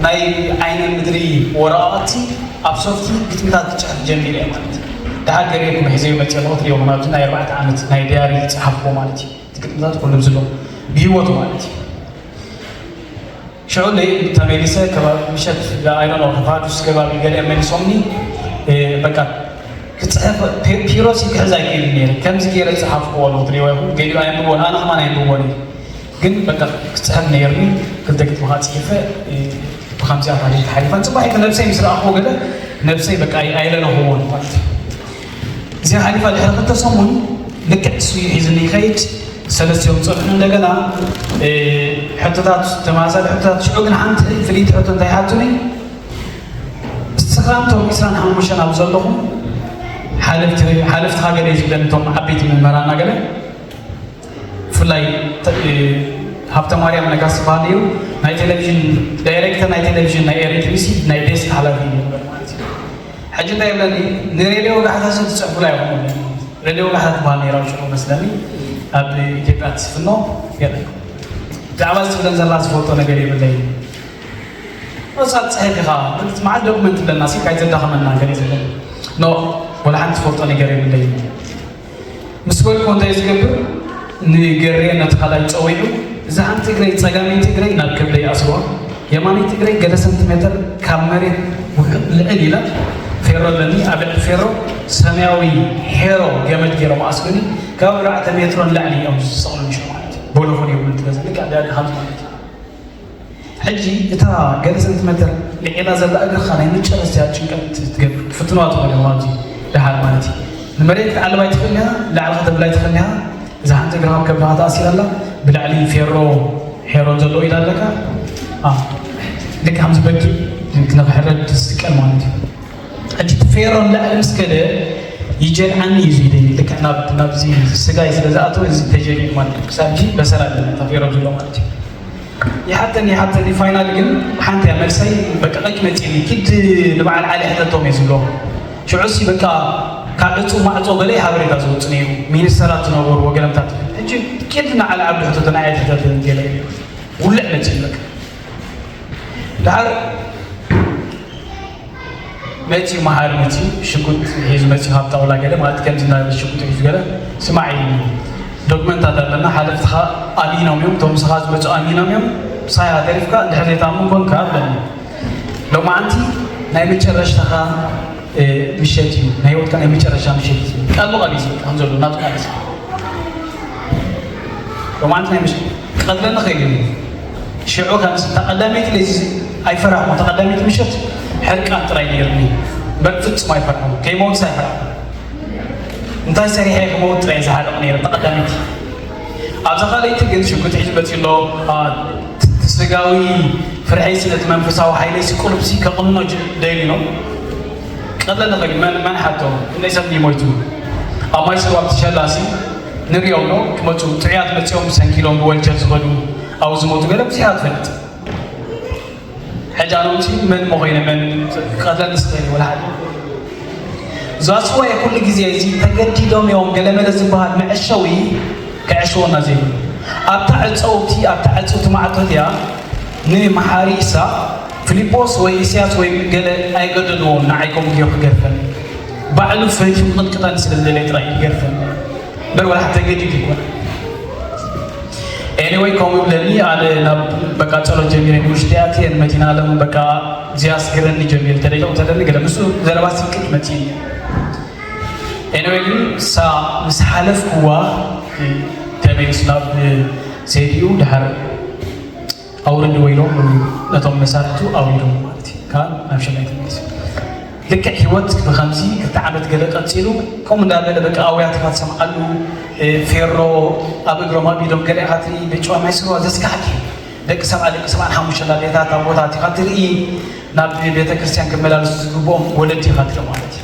ናይ ዓይነ ምድሪ ወረቓቕቲ ኣብ ሶፍቲ ግጥምታት ክፅሕፍ ጀሚረ እየ ማለት እዩ። ደሓር ገሪኩም ሕዘዩ መፅእ ኣለኹ ትሪኦ ናብዚ ናይ ኣርባዕተ ዓመት ናይ ዲያሪ ዝፀሓፍኩዎ ማለት እዩ። ግጥምታት ኩሉ ዝሎ ብህይወቱ ማለት እዩ። ሽዑ ለይ ተመሊሰ ከባቢ ምሸት ኣይዶኖ ፋዱስ ከባቢ ገለ መሊሶምኒ በቃ ክፅሕፍ ፒሮሲ ክሕዝ ኣይክእል ነይረ። ከምዚ ገይረ ዝፅሓፍኩዎ ኣለዉ ትሪእዎ ይኹን ገሊኡ ኣየንብቦን ኣነ ከማን ኣየንብቦን እዩ። ግን በቃ ክፅሕፍ ነይርኒ ክልተ ግጥሚ ከዓ ፅሒፈ ብከምዚኣ ታሪክ ሓሊፋ ፅባሒቱ ነብሰይ ምስ ረኣኽዎ ገለ ነብሰይ በቃ ኣይለለኽዎን ማለት እዩ። እዚኣ ሓሊፋ ድሕሪ ክልተ ሰሙን ልክዕ እሱ እዩ ሒዝኒ ይኸይድ። ሰለስቲኦም ጸንሑ እንደገና ሕቶታት ተመሳሳሊ ሕቶታት ሽዑ ግን ሓንቲ ፍልይቲ ሕቶ እንታይ ሓቱኒ እስኻ እንቶም ዕስራን ሓሙሽተን ኣብ ዘለኹም ሓለፍቲ ሓለፍቲ ሃገር እዩ ዝብለን እቶም ዓበይቲ መምህራና ገለ ብፍላይ ሃብተ ማርያም ነጋሲ ዝበሃል እዩ ናይ ቴሌቪዥን ዳይሬክተር ናይ ቴሌቪዥን ናይ ኤሪትሪሲ ናይ ዴስክ ሓላፊ እዩ ነበር ማለት እዩ። ሕጂ እንታይ ይብለኒ ንሬድዮ ወጋሕታ ሰብ ዝፅሕፉላ ይኹም ሬድዮ ወጋሕታ ትበሃል ነይራ ሽዑ መስለኒ ኣብ ኢትዮጵያ ትስፍኖ ገለ ብዛዕባ ዝትብለን ዘላ ዝፈልጦ ነገር የብለይ። እሳ ትፅሕፍ ኢኻ መዓት ዶክመንት ኣለና ሲ ካይተዳኸመና ገለ ዝብለ ኖ ወላ ሓንቲ ትፈልጦ ነገር የብለይ። ምስ በልኩ እንታይ ዝገብር ንገሬ ነቲ ካልኣይ ፀዊዑ እዛ ሓንቲ እግረይ ፀጋመይቲ እግረይ ናብ ከብደይ ኣስርዋ የማነይቲ እግረይ ገለ ሰንቲሜተር ካብ መሬት ውሕጥ ልዕል ኢላ ፌሮ ኣለኒ ኣብ ልዕሊ ፌሮ ሰማያዊ ሄሮ ገመድ ገይሮም ኣስሩኒ ካብ ኣርባዕተ ሜትሮ ንላዕሊ እዮም ዝሰቕሉኒ ሽዑ ማለት እዩ በለኹን የብሉን ትገዛ ልክዕ ዳዲ ከምዚ ማለት እዩ ሕጂ እታ ገለ ሰንቲሜተር ልዒላ ዘላ እግርኻ ናይ መጨረስታ ጭንቀት ትገብር ክፍትንዋ ትኽእል እዮም ኣብዚ ደሓር ማለት እዩ ንመሬት ክትዓልብ ኣይትኽእል ኢኻ ላዕሊ ከተብል ኣይትኽእል ኢኻ እዛ ሓንቲ እግርኻ ከብድኻ ተኣሲራ ኣላ ብላዕሊ ፌሮ ሄሮ ዘለዎ ኢዳ ኣለካ ልክ ከምዚ በኪ ንክሕረድ ዝስቀል ማለት እዩ ሕጂ እቲ ፌሮ ንላዕሊ ምስ ከደ ይጀልዓኒ እዩ ዝብል ልክዕ ናብዚ ስጋይ ስለ ዝኣተወ እዚ ተጀሊሉ ማለት እዩ ክሳብ ሕጂ በሰር ኣለና እታ ፌሮ ዝብሎ ማለት እዩ ይሓተኒ ይሓተኒ ፋይናል ግን ሓንቲ እያ መልሰይ በቃ ቀጭ መፂኒ ኪድ ንበዓል ዓሊ ሕተቶም እየ ዝብሎ ሽዑሲ በቃ ካብ ዕፁ ማዕፆ ገለ ሓበሬታ ዝወፁ ነይሩ ሚኒስተራት ዝነበሩ ወገለምታት ሕጂ ኪድ ንዓሊ ዓብዲ ሕተቶ ንዓየ ትሕተት ገለ ውልዕ መፂኒ በቃ ድሓር መፂኡ መሓሪ መፂኡ ሽጉጥ ሒዙ መፂኡ ካብ ጣውላ ገለ ማለት ከምዚ እናበለ ሽጉጥ ሒዙ ገለ ስማዕ ኢሉ ዶክመንታት ኣለና ሓለፍትኻ ኣሚኖም እዮም እቶም ምሳኻ ዝመፁ ኣሚኖም እዮም ምሳኻ ተሪፍካ እንድሕር ዘይታምን ኮንካ ኣለኒ ሎማዓንቲ ናይ መጨረሽታኻ ምሸት እዩ፣ ናይ ህይወትካ ናይ መጨረሻ ምሸት እዩ። ቃል ብቃል እዩ ዝብል ከም ዘሎ ናቱ ማለት እዩ። ሮማንት ናይ ምሸት ክቐትለኒ ኸይዱ እዩ። ሽዑ ከምዚ እታ ቀዳመይቲ ለዚ ኣይፈራሕኩ። እታ ቀዳመይቲ ምሸት ሕርቃን ጥራይ ነይርኒ እምበር ፍጹም ኣይፈራሕኩ። ከይመውትስ ኣይፈራሕኩ። እንታይ ሰሪሐ ክመውት ጥራይ ዝሓርቕ ነይረ እታ ቀዳመይቲ። ኣብዛ ካልኣይቲ ግን ሽጉጥ ሒዙ መፂኡ ኣሎ። ስጋዊ ፍርሐይሲ ነቲ መንፈሳዊ ሓይለይሲ ቁልብሲ ከቕንኖ ደልዩ ነው። ቀለለ ኸ መን መን ሓቶ እነይ ሰብ ሞይቱ ኣብ ማይ ስሩ ኣብቲ ሸላሲ ንሪኦም ነው ክመፁ ጥዑያት መፂኦም ሰንኪሎም ብወልቸር ዝኸዱ ኣብኡ ዝሞቱ ገለ ብዙሕ ትፈልጥ። ሕጂ ኣነ ውፅኢ መን መኾይነ መን ቀትለን ንስኸይን ወላ ሓደ ዛስዋይ ኩሉ ግዜ እዚ ተገዲዶም እዮም ገለመለ ዝበሃል መዐሸዊ ክዕሽወና ዘይብሉ ኣብታ ዕፀውቲ ኣብታ ዕፅውቲ ማዕቶ እቲኣ ንመሓሪ ኢሳቅ ፊሊጶስ ወይ ኢሳያስ ወይ ገለ ኣይገደድዎም ንዓይ ከምኡ ገይሩ ክገርፈን ባዕሉ ፈትዩ ክቕጥቅጠን ስለ ዝደለየ ጥራይ ይገርፈን እምበር ወላ ተገዲዱ ይኮነ Anyway ከምኡ ይብለኒ ኣነ ናብ በቃ ጸሎት ጀሚረ ንውሽጢ ኣትየ ንመድኃኔዓለም በቃ እግዚኣብሔር ኣስግረኒ ጀሚረ ተደይደው ተደኒ ገለ ምስ ዘረባ ስቅጥ መጽእ Anyway ግን ሳ ምስ ሓለፍኩዋ ተመልስ ናብ ሴድኡ ድሓር ኣውርድዎ ኢሎም ነቶም መሳርሕቱ ኣውሪዶም ማለት እዩ። ካብ ናብ ሸማይ ተመሊሱ ልክዕ ህይወት ብከምዚ ክልተ ዓመት ገለ ቀፂሉ ከምኡ እንዳበለ በቃ ኣውያት ኢኻ ትሰምዓሉ ፌሮ ኣብ እግሮም ኣቢሎም ገለ ኢኻ ትርኢ ብጭዋ ማይ ስዋ ዘስካሕክ እዩ። ደቂ ሰብዓ ደቂ ሰብዓን ሓሙሽተ ኣዴታት ኣቦታት ኢኻ ትርኢ ናብ ቤተ ክርስቲያን ክመላለሱ ዝግብኦም ወለዲ ኢኻ ትርኢ ማለት እዩ።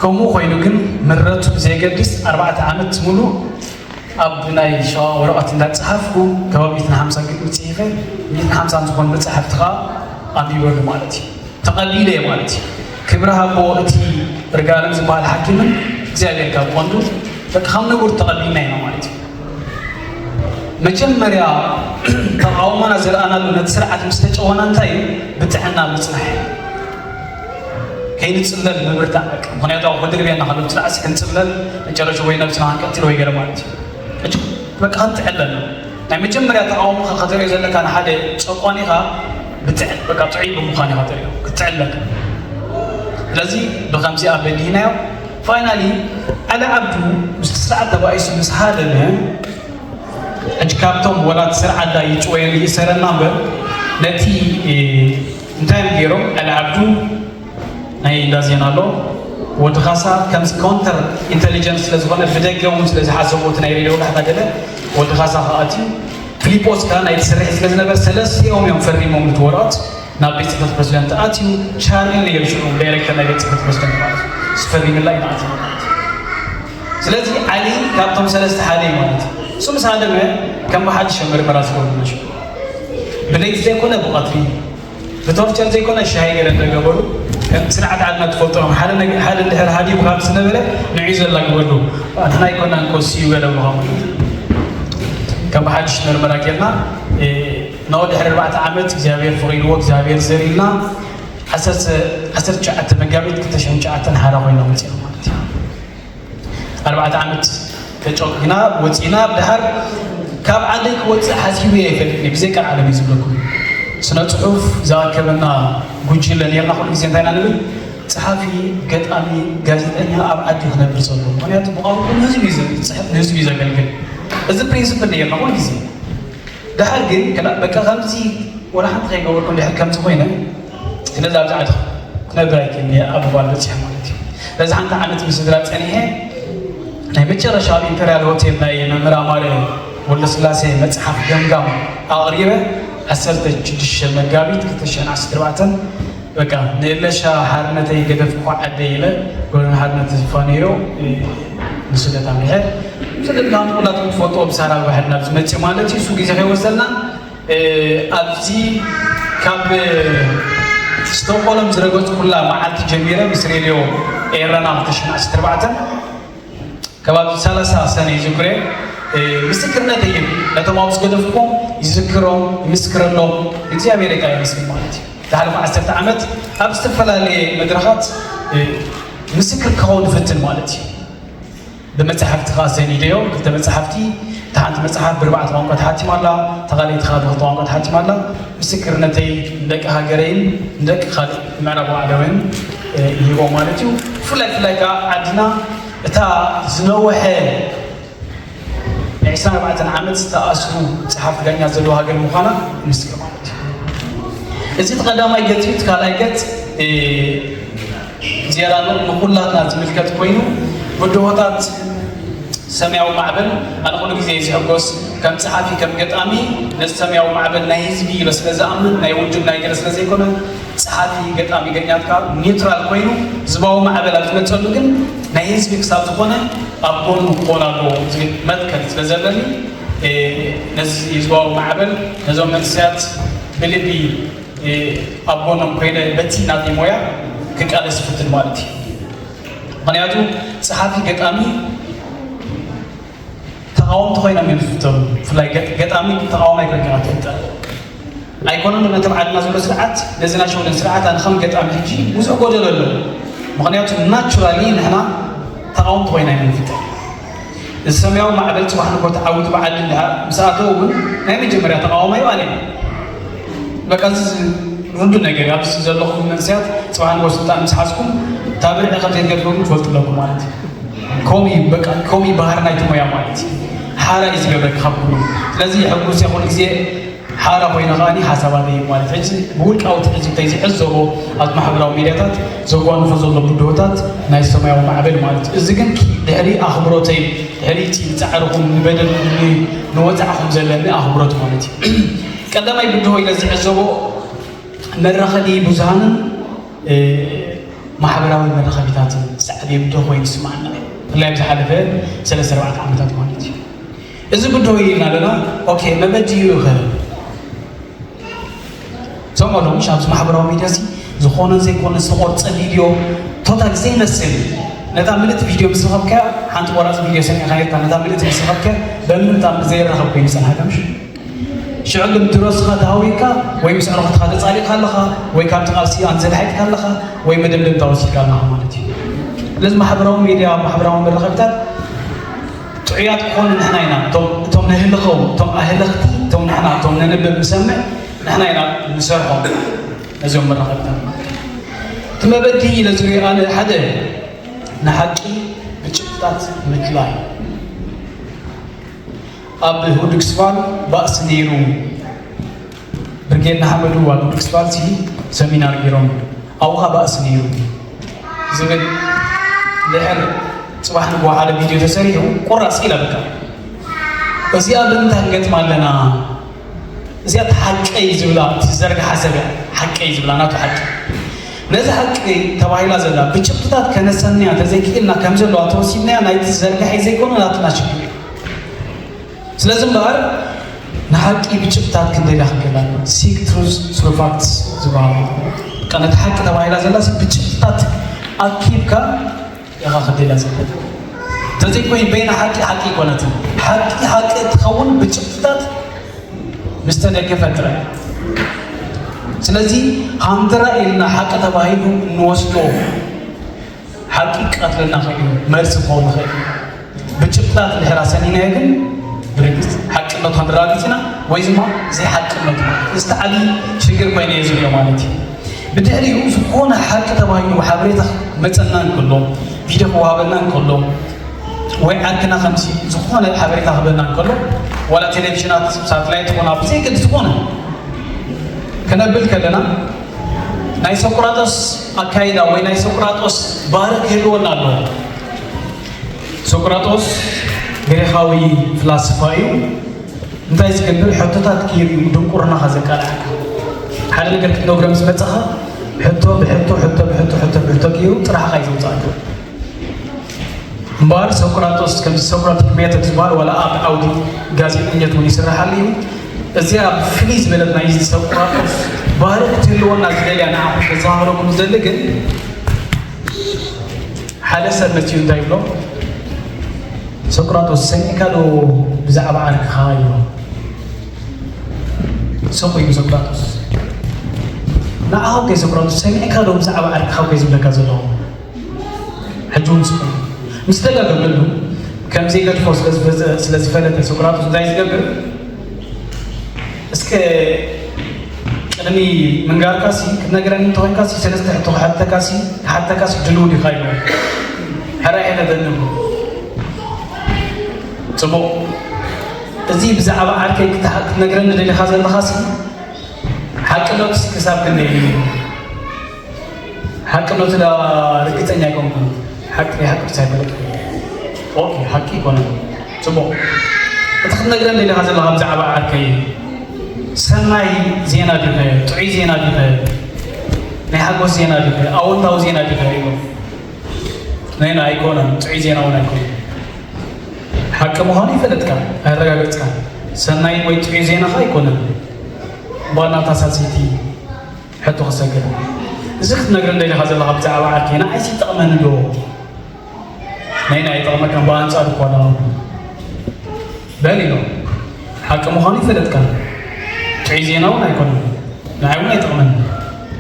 ከምኡ ኮይኑ ግን ምረቱ ብዘየገድስ ኣርባዕተ ዓመት ሙሉእ ኣብ ናይ ሸዋ ወረቐት እንዳፀሃፍኩ ከባቢ ሚእትን ሓምሳን ግጥሚ ፅሒፈ ሚእትን ሓምሳን ዝኾኑ መፅሓፍቲ ከዓ ኣንቢበሉ ማለት እዩ። ተቐቢለ እየ ማለት እዩ። ክብሪ ሃቦ እቲ እርጋለም ዝበሃል ሓኪምን እግዚኣብሔር ካብ ቀንዱ በቃ ከም ንቡር ተቐቢልና ኢና ማለት እዩ። መጀመርያ ተቃውሞና ዝረኣናሉ ነቲ ስርዓት ምስ ተጨወና እንታይ እዩ ብጥዕና ምፅናሕ እዩ። ከይንፅለል ምብርታዕ በቃ ምክንያቱ ኣብ ክድርብየና ከሎ ብስርዓት ክንፅለል መጨረሻ ወይ ነብስና ክንቀትል ወይ ገለ ማለት እዩ። ሕጂ በቃ ክንጥዕለና ናይ መጀመርያ ተቃውሞካ ከተርእዮ ዘለካ ንሓደ ጨቋኒኻ ብጥዕ በቃ ጥዑይ ብምዃን ኢኻ ተርእዮ ክትጥዕል ኣለካ። ስለዚ ብከምዚኣ በዲህናዮ finally ዓሊ ዓብዱ ምስቲ ስርዓት ተባኢሱ ምስ ሃደመ ሕጂ ካብቶም ወላ እቲ ስርዓት ዳ ይጭወየን ይእሰረና እምበር ነቲ እንታይ እዮም ገይሮም ዓሊ ዓብዱ ናይ እንዳ ዜና ኣሎ ወዲ ካሳ ከምዚ counter intelligence ስለ ዝኾነ ብደገ እውን ስለ ዝሓሰብዎ እቲ ናይ ሬድዮ ወላሕታ ገለ ወዲ ካሳ ከዓ ኣትዩ ፊሊጶስ ከዓ ናይ ትስርሒ ስለ ዝነበር ሰለስቲኦም እዮም ፈሪሞም እቲ ወረቐት ናብ ቤት ፅሕፈት ፕሬዚደንት ኣትዩ ቻርሊ ነይሩ ሽዑ ዳይሬክተር ናይ ቤት ፅሕፈት ፕሬዚደንት ማለት እዩ ዝፈሪምላ ኢና ኣትዩ ማለት እዩ ስለዚ ዓሊ ካብቶም ሰለስተ ሓደ እዩ ማለት እዩ እሱ ምስ ሃደመ ከም ብሓድሽ ምርመራ ዝገብሩ ናቸው ብለይቲ ዘይኮነ ብቐትሪ ብቶርቸር ዘይኮነ ሻሂ ገለ እንዳገበሩ ከምቲ ስርዓት ዓድና ትፈልጦ እዮም ሓደ ነገር ሓደ እንድሕር ሃዲሙ ካብ ዝነበረ ንዕዩ ዘላግበሉ ኣትና ኣይኮናን ኮሲ እዩ ገለ ብሃሙ ከም ብሓድሽ መርመራ ጌርና ኖ ድሕሪ ኣርባዕተ ዓመት እግዚኣብሔር ፈቒድዎ እግዚኣብሔር ዘሪልና ዓሰርተ ትሽዓተ መጋቢት ክልተ ሽሕን ትሽዓተን ሓራ ኮይና መፂና ማለት እዩ ኣርባዕተ ዓመት ተጨቂና ወፂና ድሓር ካብ ዓደይ ክወፅእ ሓሲቡ እየ ኣይፈልጥን ብዘይ ቃል ዓለም እዩ ዝብለኩም ስነ ፅሑፍ ዝኣከበና ጉጅለ ነርና ኩሉ ግዜ እንታይ ኢና ንብል ፀሓፊ ገጣሚ ጋዜጠኛ ኣብ ዓዲ ክነብር ዘሎ ምክንያቱ ብቋንቋ ንህዝቢ እዩ ዝፅሕፍ ንህዝቢ እዩ ዘገልግል እዚ ፕሪንስፕል ነርና ኩሉ ግዜ ድሓር ግን በቃ ከምዚ ወላ ሓንቲ ከይገበርኩ እንድሕር ከምዚ ኮይነ ስለዚ ኣብዚ ዓዲ ክነብር ኣይክእልን እየ ኣብ ምባል በፂሐ ማለት እዩ። በዚ ሓንቲ ዓመት ምስ ስድራ ፀኒሐ ናይ መጨረሻ ኣብ ኢምፔርያል ሆቴል ናይ መምህር ኣማረ ወልደስላሴ መፅሓፍ ገምጋም ኣቕሪበ ዓሰርተ ሽዱሽተ መጋቢት ክልተ ሽሕን ዓሰርተ ኣርባዕተን በቃ ንእለሻ ሓርነተይ ገደፍኩ ዓደይ ኢለ ጎደና ሓርነት ዝፋነዮ ንስደት ኣምሪሐ ስደት ካብ ኩላትኩም ትፈልጥዎ ብሳራ ባሕሪ ናብ ዝመፅእ ማለት እዩ እሱ ግዜ ከይወሰድና ኣብዚ ካብ ስቶኮሎም ዝረገፅኩላ መዓልቲ ጀሚረ ምስ ሬድዮ ኤረና ክልተ ሽሕን ዓሰርተ ኣርባዕተን ከባቢ ሰላሳ ሰነ ይዝክሬ ምስክርነት ይህብ ነቶም ኣብ ዝገደፍኩም ይዝክሮም ይምስክረሎም እግዚኣብሔር ካ ይመስል ማለት እዩ ዝሓለፈ ዓሰርተ ዓመት ኣብ ዝተፈላለየ መድረኻት ምስክር ክኸውን ይፍትን ማለት እዩ ብመፅሓፍቲ ከዓ ሰኒደዮ ክልተ መፅሓፍቲ ሓንቲ መጽሓፍ ብርባዕተ ቋንቋ ተሓቲማ ኣላ፣ ተኻልኢት ኻልኦት ቋንቋ ተሓቲማ ኣላ። ምስክርነተይ ንደቂ ሃገረይን ንደቂ ካልእ ምዕራባዊ ዓለምን ይህቦ ማለት እዩ። ብፍላይ ብፍላይ ከዓ ዓድና እታ ዝነውሐ ናይ ዕስራን ኣርባዕተን ዓመት ዝተኣስሩ ጸሓፍቲ ጋኛ ዘለዎ ሃገር ምዃና ይምስክር ማለት እዩ። እዚ እቲ ቀዳማይ ገጽ እዩ። እቲ ካልኣይ ገጽ ዜራ ንኹላትና ዝምልከት ኮይኑ ብድሆታት ሰማያዊ ማዕበል ኣነ ኩሉ ግዜ ዝሕጎስ ከም ጸሓፊ ከም ገጣሚ ነዚ ሰማያዊ ማዕበል ናይ ህዝቢ ኢለ ስለ ዝኣምን ናይ ውድብ ናይ ገለ ስለ ዘይኮነ ጸሓፊ ገጣሚ ገኛት ካብ ኒውትራል ኮይኑ ህዝባዊ ማዕበል ኣብ ዝመጸሉ ግን ናይ ህዝቢ ክሳብ ዝኾነ ኣብ ጎኑ ክኾን ኣለዎ ዝብል መትከል ስለ ዘለኒ ነዚ ህዝባዊ ማዕበል ነዞም መንእሰያት ብልቢ ኣብ ጎኖም ኮይነ በቲ ናተይ ሞያ ክቃለስ ይፍትን ማለት እዩ። ምክንያቱ ጸሓፊ ገጣሚ ተቃወምቲ ኮይኖም እዮም ዝፍተኑ። ብፍላይ ገጣሚ ተቃዋማይ ኮይንካ ትፍጠር ኣይኮነን። ነቶም ዓድና ዘሎ ስርዓት ነዚ ናይ ሸውደን ስርዓት ኣነ ከም ገጣሚ ሕጂ ብዙሕ ጎደሎ ኣሎ። ምክንያቱ ናቹራሊ ንሕና ተቃወምቲ ኮይና ኢና ንፍጠር። እዚ ሰማያዊ ማዕበል ጽባሕ ንጎ ተዓዊቱ ብዓዲ እንድሕር ምስ ኣተወ እውን ናይ መጀመርያ ተቃዋማዩ ኣነ እየ። በቃ እዚ ርዱእ ነገር እዩ። ኣብዚ ዘለኹም መንእሰያት ጽባሕ ንጎ ስልጣን ምስ ሓዝኩም እታ ብርዒ ከም ዘይትገድፈኩም ትፈልጡ ኣለኩም ማለት እዩ። ከምኡ እዩ በቃ ከምኡ እዩ ባህሪ ናይቲ ሞያ ማለት እዩ። ሓራ እዩ ዝገብረካ ካብ ኩሉ። ስለዚ ሕጉስ እየ ኩሉ ግዜ ሓራ ኮይነ ከኣ ሓሳባተይ ማለት ሕጂ ብውልቃዊ ትዕዝብተይ ዝዕዘቦ ኣብ ማሕበራዊ ሚድያታት ዘጓንፎ ዘሎ ብድሆታት ናይ ሰማያዊ ማዕበል ማለት እዩ። እዚ ግን ድሕሪ ኣኽብሮተይ ድሕሪ እቲ ንጻዕርኹም ንበደልኩም ንወጻዕኹም ዘለኒ ኣኽብሮት ማለት እዩ። ቀዳማይ ብድሆ ኢለ ዝዕዘቦ መራኸቢ ብዙሃንን ማሕበራዊ መራኸቢታትን ዝዓበየ ብድሆ ኮይኑ ይስምዓና እዩ። ብፍላይ ኣብ ዝሓለፈ ሰለስተ ኣርባዕተ ዓመታት ማለት እዩ። እዚ ብድሆ እዩ ኢልና ኣለና። ኦኬ መበዲ እዩ ይኸ ሰምዖ ሎምሽ ኣብዚ ማሕበራዊ ሚድያ ሲ ዝኾነ ዘይኮነ ዝተቆርጸ ቪድዮ ቶታል ዘይመስል ነታ ምልእቲ ቪድዮ ምስ ረኸብካያ ሓንቲ ቆራፂ ቪድዮ ሰሚዕካ ነርካ ነታ ምልእቲ ምስ ረኸብካያ በምንታ ዘይረኸብ ኮይኑ ይጸንሓካ ምሽ ሽዑ ግን ድሮ ስኻ ተሃዊካ ወይ ምስ ዕረኽትኻ ተጻሊእካ ኣለኻ ወይ ካብቲ ቃልሲ ኣንዘድሓይትካ ኣለኻ ወይ መደምደምታ ወሲድካ ኣለኻ ማለት እዩ። ስለዚ ማሕበራዊ ሚድያ ማሕበራዊ መራኸብታት ጥዑያት ክኾኑ ንሕና ኢና እቶም እቶም ነህልኸው እቶም ኣህለኽቲ እቶም ንሕና እቶም ነንብብ ንሰምዕ ንሕና ኢና ንሰርሖም ነዚኦም መራኸብታት ማለት እዩ። እቲ መበዲ ኢለ ዝሪኦ ኣነ ሓደ ንሓቂ ብጭብጥታት ምድላይ ኣብ ህዱግ ስፋል ባእሲ ነይሩ። ብርጌድ ንሓመዱ ኣብ ህዱግ ስፋል ሲ ሰሚናር ገይሮም ኣብኡ ኸዓ ባእሲ ነይሩ ዝብል ድሕር ፅባሕ ንግሆ ሓደ ቪድዮ ተሰሪሑ ቁራፅ ኢለ በቃ እዚኣ ብምንታይ ንገጥማ ኣለና እዚኣ ሓቀይ ዝብላ ዝዘርግሓ ሰብ ሓቀይ ዝብላ ናቱ ሓቂ ነዚ ሓቂ ተባሂላ ዘላ ብጭብጥታት ከነሰንያ ተዘይክኢልና ከም ዘለዋ ተወሲድናያ ናይቲ ዝዘርግሐ ዘይኮነ ናትና ሽግር እዩ። ስለዚ እምበኣር ንሓቂ ብጭብጥታት ክንደልያ ክንክእል ኣለና። Seek truth through facts ዝበሃል በቃ ነቲ ሓቂ ተባሂላ ዘላ ብጭብጥታት ኣኪብካ ኢኻ ክንደልያ ዝግበእ። እንተዘይኮይኑ በይና ሓቂ ሓቂ ኣይኮነትን። ሓቂ ሓቂ እትኸውን ብጭብጥታት ምስ ተደገፈ ጥራይ። ስለዚ ሃንደራ ኢልና ሓቂ ተባሂሉ እንወስዶ ሓቂ ክቀትለና ይኽእል እዩ፣ መልሲ ክኸውን ይኽእል እዩ። ብጭብጥታት እንድሕር ኣሰኒናዮ ግን ብርግጽ ሓቅነቱ ክንረጋግጽ ኢና ወይ ድማ ዘይሓቅነቱ ማለት እዩ። እዚ ዓብዪ ሽግር ኮይኑ እየ ዝሪኦ ማለት እዩ። ብድሕሪኡ ዝኾነ ሓቂ ተባሂሉ ሓበሬታ ክመጸና እንከሎ፣ ቪድዮ ክወሃበና እንከሎ ወይ ዓርክና ከምዚ ዝኾነ ሓበሬታ ክህበና እንከሎ ዋላ ቴሌቪዥናት ሳትላይት ኮና ብዘይገድስ ዝኾነ ክነብል ከለና ናይ ሶቅራጦስ ኣካይዳ ወይ ናይ ሶቅራጦስ ባህሪ ክህልወና ኣለዎ። ሶቅራጦስ ግሪኻዊ ፍላስፋ እዩ። እንታይ ዝገብር ሕቶታት ገይሩ እዩ ድንቁርናኻ ዘቃልዓካ። ሓደ ነገር ክትነግሮ ምስ መጻኻ ሕቶ ብሕቶ ሕቶ ብሕቶ ሕቶ ብሕቶ ገይሩ ጥራሕኻ እዩ ዘውጻእካ። እምበኣር ሶቅራጦስ ከምዚ ሶቅራቲክ ሜቶድ ዝበሃል ዋላ ኣብ ዓውዲ ጋዜጠኝነት እውን ይስርሓሉ እዩ። እዚኣ ፍልይ ዝበለት ናይ ሶቅራጦስ ባህሪ ክትህልወና ዝደልያ ንዓኹም ከዘኻኽረኩም ዝደሊ ግን ሓደ ሰብ መፂኡ እንታይ ይብሎ? ሶቅራጦስ ሰሚዕካ ዶ ብዛዕባ ዓርክኻ ይብሎ። ስቕ ኢሉ ሶቅራጦስ ንዓኻ እኮ ሶቅራጦስ ሰሚዕካ ዶ ብዛዕባ ዓርክኻ እኮ ዝብለካ ዘሎ። ሕጂ እውን ስቕ ኢሉ ምስ ደጋገመሉ ከም ዘይገድፎ ስለ ዝፈለጠ ሶቅራጦስ እንታይ ዝገብር? እስከ ቅድሚ ምንጋርካሲ ክትነግረኒ እንተኾይንካሲ ሰለስተ ሕቶ ክሓተካሲ ክሓተካሲ ድልው ዲኻ ኢሉ ሕራይ ነደንቡ። ጽቡቕ። እዚ ብዛዕባ ዓርከይ ክትነግረኒ ደሊኻ ዘለኻሲ ሓቅነቱሲ ክሳብ ክንደይ እዩ? ሓቅነቱ ዳ ርግጸኛ ኣይኮንኩን። ሓቂ ሓቂ ሳይፈለጥኩ። ኦኬ ሓቂ ይኮነ። ጽቡቕ። እቲ ክትነግረን ደሊኻ ዘለኻ ብዛዕባ ዓርከይ ሰናይ ዜና ዲኸ? ጥዑይ ዜና ዲኸ? ናይ ሓጎስ ዜና ዲኸ? ኣወንታዊ ዜና ዲኸ? ኢሎ ናይና ኣይኮነን። ጥዑይ ዜና እውን ኣይኮነን። ሓቂ ምዃኑ ይፈለጥካ ኣረጋገጽካ። ሰናይ ወይ ጥዑይ ዜናኻ ኣይኮነን። ዋና ታሳሲቲ ሕቶ ክሰግር እዚ ክትነግረን ደሊኻ ዘለኻ ብዛዕባ ዓርከይ ንዓይሲ ይጠቕመኒ ዶ? ናይ ናይ ጠቕመካን ብኣንጻሩ እኳ ዳ በል ኢሎ ሓቂ ምዃኑ ይፈለጥካ። ጥዑይ ዜና እውን ኣይኮነን። ንዓይ እውን ኣይጠቕመኒ።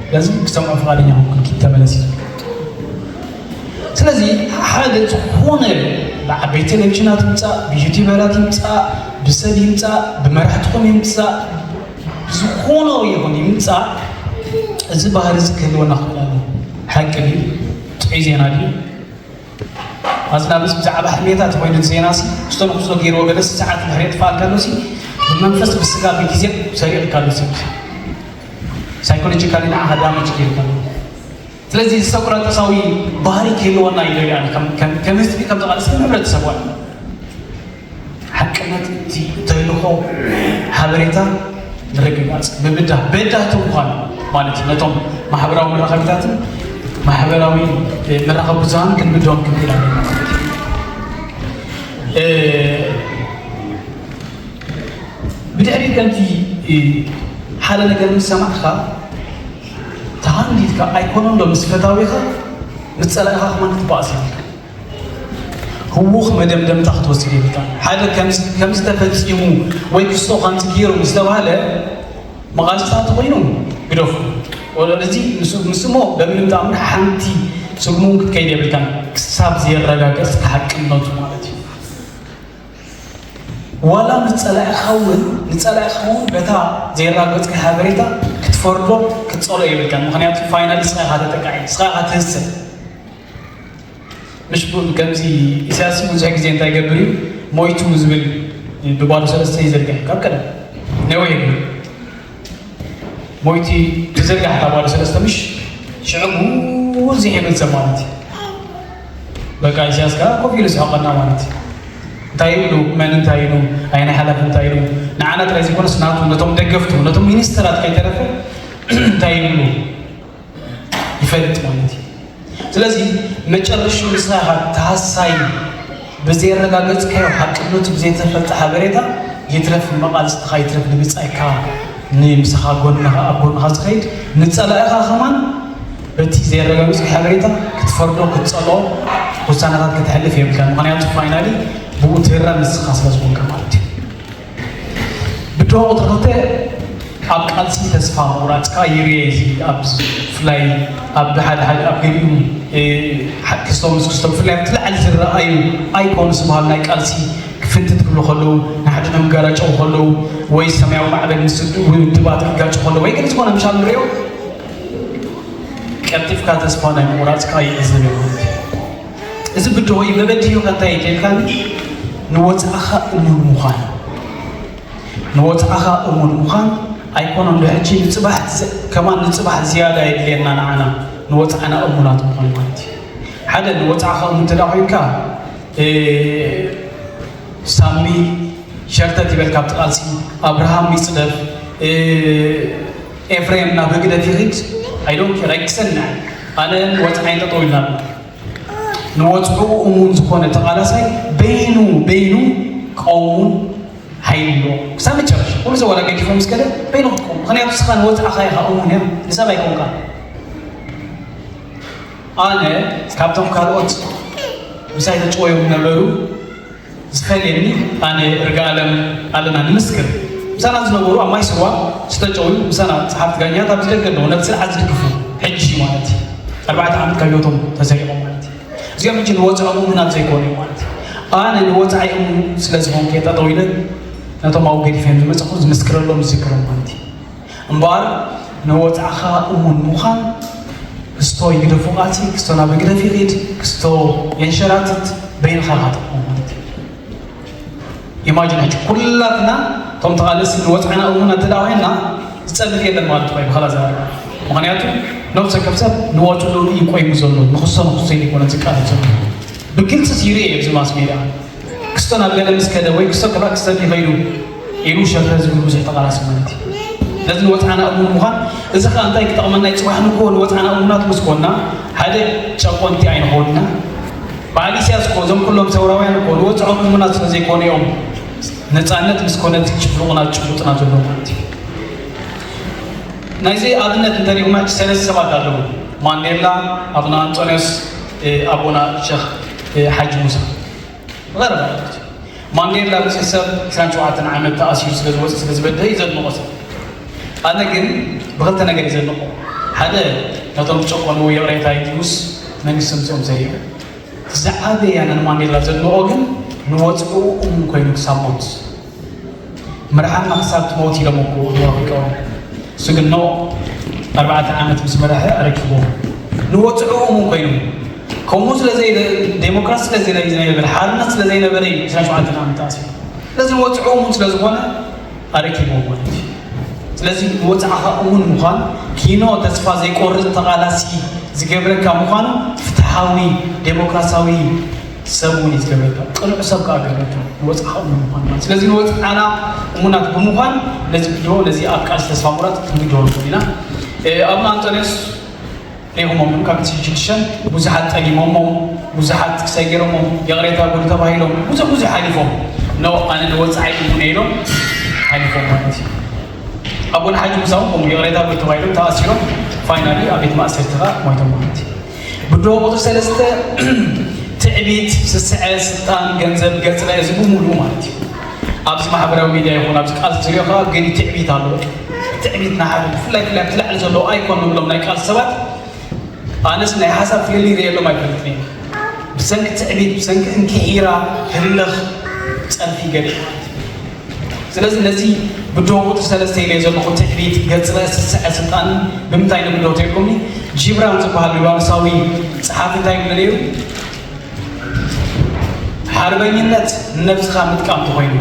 ስለዚ ክሰምዖ ፍቓደኛ ኹንኩን ኪድ ተመለስ እዩ። ስለዚ ሓደ ዝኾነ ብዓበይቲ ቴሌቪዥናት ይምጻእ ብዩቲበራት ይምጻእ ብሰብ ይምጻእ ብመራሕትኹም ይምጻእ ዝኾኖ ይኹን ይምጻእ፣ እዚ ባህሪ እዚ ክህልወና ክኽእል ኣለዎ። ሓቂ ድዩ? ጥዑይ ዜና ድዩ? ኣዝናብስ ብዛዕባ ሕሜታ ተኾይኑ ዜናሲ ክስቶ ንክስቶ ገይርዎ ገለሲ ሰዓት ድሕሪ የጥፍኣልካ ኣሎሲ ብመንፈስ ብስጋ ብግዜ ሰሪቕካ ኣሎሲ ሳይኮሎጂካሊ ንዓኻ ዳመጅ ገይርካ ኣሎ። ስለዚ እዚ ሰቁራጠሳዊ ባህሪ ክህልወና ይደልዩ ኣነ ከም ህዝቢ ከም ተቓለስቲ ከም ሕብረተሰብ ዋላ ሓቅነት እቲ ተልእኾ ሓበሬታ ምርግጋፅ ምብዳህ በዳህቲ ምዃን ማለት እዩ። ነቶም ማሕበራዊ መራኸቢታትን ማሕበራዊ መራኸቢ ብዙሃን ክንብድሆም ክንክእል ኣለና ማለት እዩ። ብድሕሪ ከምቲ ሓደ ነገር ምስ ሰማዕካ ተሃንዲድካ ኣይኮነን ዶ ምስ ፈታዊኻ ምስ ፀላኢኻ ከማን ክትበኣስ ይብልካ። ህዉኽ መደምደምታ ክትወስድ የብልካን። ሓደ ከምዚ ተፈጺሙ ወይ ክስቶ ከምዚ ገይሩ ምስ ተባህለ መቓልስታ እንተኾይኑ ግደፉ። እዚ ምስ እሞ በምንም ተኣምር ሓንቲ ስጉሚ እውን ክትከይድ የብልካን ክሳብ ዘየረጋገጽካ ሓቅነቱ ማለት እዩ። ዋላ ንጸላኢኻ እውን ንጸላኢኻ እውን በታ ዘየራገጽካዮ ሓበሬታ ክትፈርዶ ክትጸልኦ የብልካን። ምኽንያቱ ፋይናሊ ንስኻ ኢኻ ተጠቃዒ፣ ንስኻ ኢኻ ትህሰ። ምሽ ከምዚ ኢሳያስ ብዙሕ ግዜ እንታይ ይገብር እዩ ሞይቱ ዝብል ብባዶ ሰለስተ ይዘርግሕ ካብ ቀደም ነዊሕ ይብል ሞይቲ ትዝርጋሕ ካብ ባዶ ሰለስተ ምሽ ሽዑ ጉዝ ይብል ሰብ ማለት እዩ። በቃ ኢሳያስ ከዓ ኮፍ ኢሉ ስሕቀና ማለት እዩ። እንታይ ይብሉ መን እንታይ ኢሉ ኣይናይ ሓላፊ እንታይ ኢሉ ንዓና ጥራይ ዘይኮነስ ናቱ ነቶም ደገፍቱ ነቶም ሚኒስተራት ከይተረፈ እንታይ ይብሉ ይፈልጥ ማለት እዩ። ስለዚ መጨረሽኡ ንስኻ ኢኻ ተሃሳይ ብዘየረጋገጽካዮ ሓቅነቱ ብዘይተፈልጠ ሓበሬታ ይትረፍ ንመቓልስትኻ ይትረፍ ንብጻይካ ንምስኻ ጎንኻ ኣብ ጎንኻ ዝኸይድ ንጸላኢኻ ከማን በቲ ዘየረጋገጽካዮ ሓበሬታ ክትፈርዶ ክትጸልኦ ውሳነታት ከተሕልፍ የብልካ ምኽንያቱ ፋይናሊ ብኡ ትህረም ንስኻ ስለ ዝኾንካ ማለት እዩ። ብድሆ ቁፅሪ ክልተ ኣብ ቃልሲ ተስፋ ምቑራፅካ ይርኤ እዚ ኣብ ብፍላይ ኣብ ሓደ ሓደ ኣብ ገሊኡ ክስቶም ምስ ክስቶም ብፍላይ ኣብቲ ላዕሊ ዝረኣዩ ኣይኮኑ ዝበሃሉ ናይ ቃልሲ ክፍንትት ክብሉ ከለዉ ንሓድኖም ጋራጨው ከለዉ ወይ ሰማያዊ ማዕበል ምስ ውድባት ክጋጩ ከለዉ ወይ ገለ ዝኾነ ምሻል ንሪኦ ቀልጢፍካ ተስፋ ናይ ምቑራፅካ ይዕዘብ ማለት እዩ። እዚ ብድሆ እዩ መበድህዩካ እንታይ እዩ ተልካኒ ንወፅዓኻ እሙን ምዃን ንወፅዓኻ እሙን ምዃን ኣይኮነን ዶ ሕጂ ንፅባሕ ከማን ንፅባሕ ዝያዳ የድልየና ንዓና ንወፅዓና እሙናት ምዃን ማለት እዩ ሓደ ንወፅዓኻ እሙን እንተ ኮይንካ ሳሚ ሸርተት ይበል ካብቲ ቃልሲ ኣብርሃም ይፅደፍ ኤፍሬም ናብ ህግደፍ ይኽድ ኣይዶን ኬር ኣይክሰንዕ ኣነ ንወፅዓይ ጠጠው ኢልና ንወፅዑ እሙን ዝኾነ ተቓላሳይ በይኑ በይኑ ቀውሙን ሓይሊ ኣለዎ ክሳብ መጨረሻ ኩሉ ሰብ ዋላ ገዲፎ ምስ ከደ በይኑ ክትቀውም ምክንያቱ ንስኻ ንወፅዕኻ ኢኻ እሙን እያ ንሰብ ኣይኮንካ ኣነ ካብቶም ካልኦት ምሳይ ተጨወዮም ነበሩ ዝፈልየኒ ኣነ እርጋ ኣለም ኣለና ንምስክር ምሳና ዝነበሩ ኣብ ማይ ስዋ ዝተጨውዩ ምሳና ፀሓፍቲ ጋኛት ኣብዚ ደገ ኣለዉ ነቲ ስርዓት ዝድግፉ ሕጂ ማለት እዩ ኣርባዕተ ዓመት ካብ ህይወቶም ተሰሪቖም ማለት እዩ እዚኦም ሕጂ ንወፅዖም እሙናት ዘይኮኑ እዮም ማለት እዩ ኣነ ንወፃኢ እሙን ስለ ዝኾንኩ እየ ጠጠው ኢለ ነቶም ኣብኡ ገዲፈ ዝመፀኹ ዝምስክረሎም ዝዝክሮም ማለት እዩ። እምበኣር ንወፃእኻ እሙን ምዃን ክስቶ ይግደፉ ቃልሲ፣ ክስቶ ናብ ህግደፍ ይኺድ፣ ክስቶ የንሸራትት፣ በይንኻ ኢኻ ትቆም ማለት እዩ። ኢማጅን ሕጂ ኩላትና እቶም ተቓለስቲ ንወፃእና እሙን እንተ ደኣ ኮይንና ዝፀልፍ የለን ማለት እኮ እዩ ብኻልእ ኣዘራርባ። ምኽንያቱ ነብሰ ወከፍ ሰብ ንወፅኡ እዩ ቆይሙ ዘሎ፣ ንኽሶ ንኽሶ ኢሉ ይኮነ ዝቃለስ ዘሎ። ብግልፂ ይርኢ ኣብዚ ማስ ሜድያ ክስቶ ናብ ገለ ምስ ከደ ወይ ክስቶ ክላ ክሰብ ይኸይዱ ኢሉ ሸፈ ዝብል ብዙሕ ተቓላሲ ማለት እዩ። ነዚ ንወፃእና እሙን ምዃን እዚ ከዓ እንታይ ክጠቕመና እዩ? ፅባሕ ንግሆ ንወፃእና እሙናት ምስ ኮንና ሓደ ጨቆንቲ ኣይንኸውንና። በዓል ኢሳያስ እኮ እዞም ኩሎም ሰውራውያን እኮ ንወፅዖም እሙናት ስለ ዘይኮኑ እዮም ነፃነት ምስ ኮነ ዝጭፍልቑና ዝጭብጡና ዘለዉ ማለት እዩ። ናይዚ ኣብነት እንተሪእኹም ሕጂ ሰለስተ ሰባት ኣለዉ። ማንዴላ፣ ኣቡነ ኣንጦንዮስ፣ ኣቦና ሸኽ ሓጂ ሙሳ። ብቐረባ ማለት እዩ። ማንዴላ ብዙሕ ሰብ ዕስራን ሸውዓተን ዓመት ተኣሲሩ ስለ ዝወፅእ ስለ ዝበደለ እዩ ዘድንቖ ሰብ። ኣነ ግን ብኽልተ ነገር እዩ ዘድንቖ። ሓደ ነቶም ዝጨቆንዎ ይቕሬታ ኢሉስ መንግስቲ ምፅኦም ሰሪሑ። ዝዓበየ ኣነ ንማንዴላ ዘድንቖ ግን ንወፅኡ እሙን ኮይኑ ክሳብ ሞት። ምርሓና ክሳብ ትሞት ኢሎም እኮ እቶም ኣፍሪቃውያን። እሱ ግን ኖ፣ ኣርባዕተ ዓመት ምስ መራሐ ኣረኪቦም። ንወፅኡ እሙን ኮይኑ ከምኡ ስለ ዘይ ዴሞክራሲ ስለ ዘይ ዘይነበረ ሓርነት ስለ ዘይነበረ እዩ ዕስራን ሸውዓተን ዓመት ተኣሲሩ። ስለዚ ንወፅኡ እሙን ስለ ዝኾነ ኣረኪቦም ማለት እዩ። ስለዚ ንወፃእኻ እሙን ምዃን ኪኖ ተስፋ ዘይቆርጥ ተቓላሲ ዝገብረካ ምዃኑ ፍትሓዊ ዴሞክራሲያዊ ሰብ እውን እዩ ዝገብረካ፣ ቅኑዕ ሰብ ከዓ ገብረካ ንወፃእኻ እሙን ምዃን ማለት። ስለዚ ንወፃእና እሙናት ብምዃን ነዚ ብድሆ ነዚ ኣብ ቃልሲ ተስፋ ምቑራፅ ክንግድሆ ንኽእል ኢና። ኣቡነ ኣንጦንዮስ ሪኹሞም እዮም ካብ ሽዱሽተ ብዙሓት ጠሊሞሞም፣ ብዙሓት ክሰይ ገይሮሞም፣ ይቕሬታ በሉ ተባሂሎም ብዙሕ ብዙሕ ሓሊፎም። ኖ ኣነ ንወፃኢ እሙን እየ ኢሎም ሓሊፎም ማለት እዩ። ኣቦና ሓጂ ሙሳ እውን ከምኡ ይቕሬታ በሉ ተባሂሎም ተኣሲሮም፣ ፋይናሊ ኣብ ቤት ማእሰርቲ ከዓ ሞይቶም ማለት እዩ። ብድሆ ቁፅሪ ሰለስተ ትዕቢት፣ ስስዐ፣ ስልጣን፣ ገንዘብ፣ ገፅረ እዚ ብምሉኡ ማለት እዩ። ኣብዚ ማሕበራዊ ሚድያ ይኹን ኣብዚ ቃልሲ ዝሪኦ ከዓ ግን ትዕቢት ኣሎ። ትዕቢት ንሓደ ብፍላይ ብፍላይ ኣብቲ ላዕሊ ዘለዉ ኣይኮን ንብሎም ናይ ቃልሲ ሰባት ኣነስ ናይ ሓሳብ ፍልልይ ይርእየሎም ኣይፈልጥን እየ። ብሰንኪ ትዕቢት፣ ብሰንኪ እንክሒራ፣ ህልኽ፣ ፀርፊ ገለ ማለት እዩ። ስለዚ ነዚ ብድሆ ቁፅሪ ሰለስተ ኢለዮ ዘለኹ ትዕቢት፣ ገፅረ፣ ስስዐ፣ ስልጣን ብምንታይ ንብድሆ ተልኩምኒ? ጂብራን ዝበሃል ሊባኖሳዊ ፀሓፊ እንታይ ይብሎ ነይሩ? ሓርበኝነት ንነብስኻ ምጥቃም ተኾይኑ፣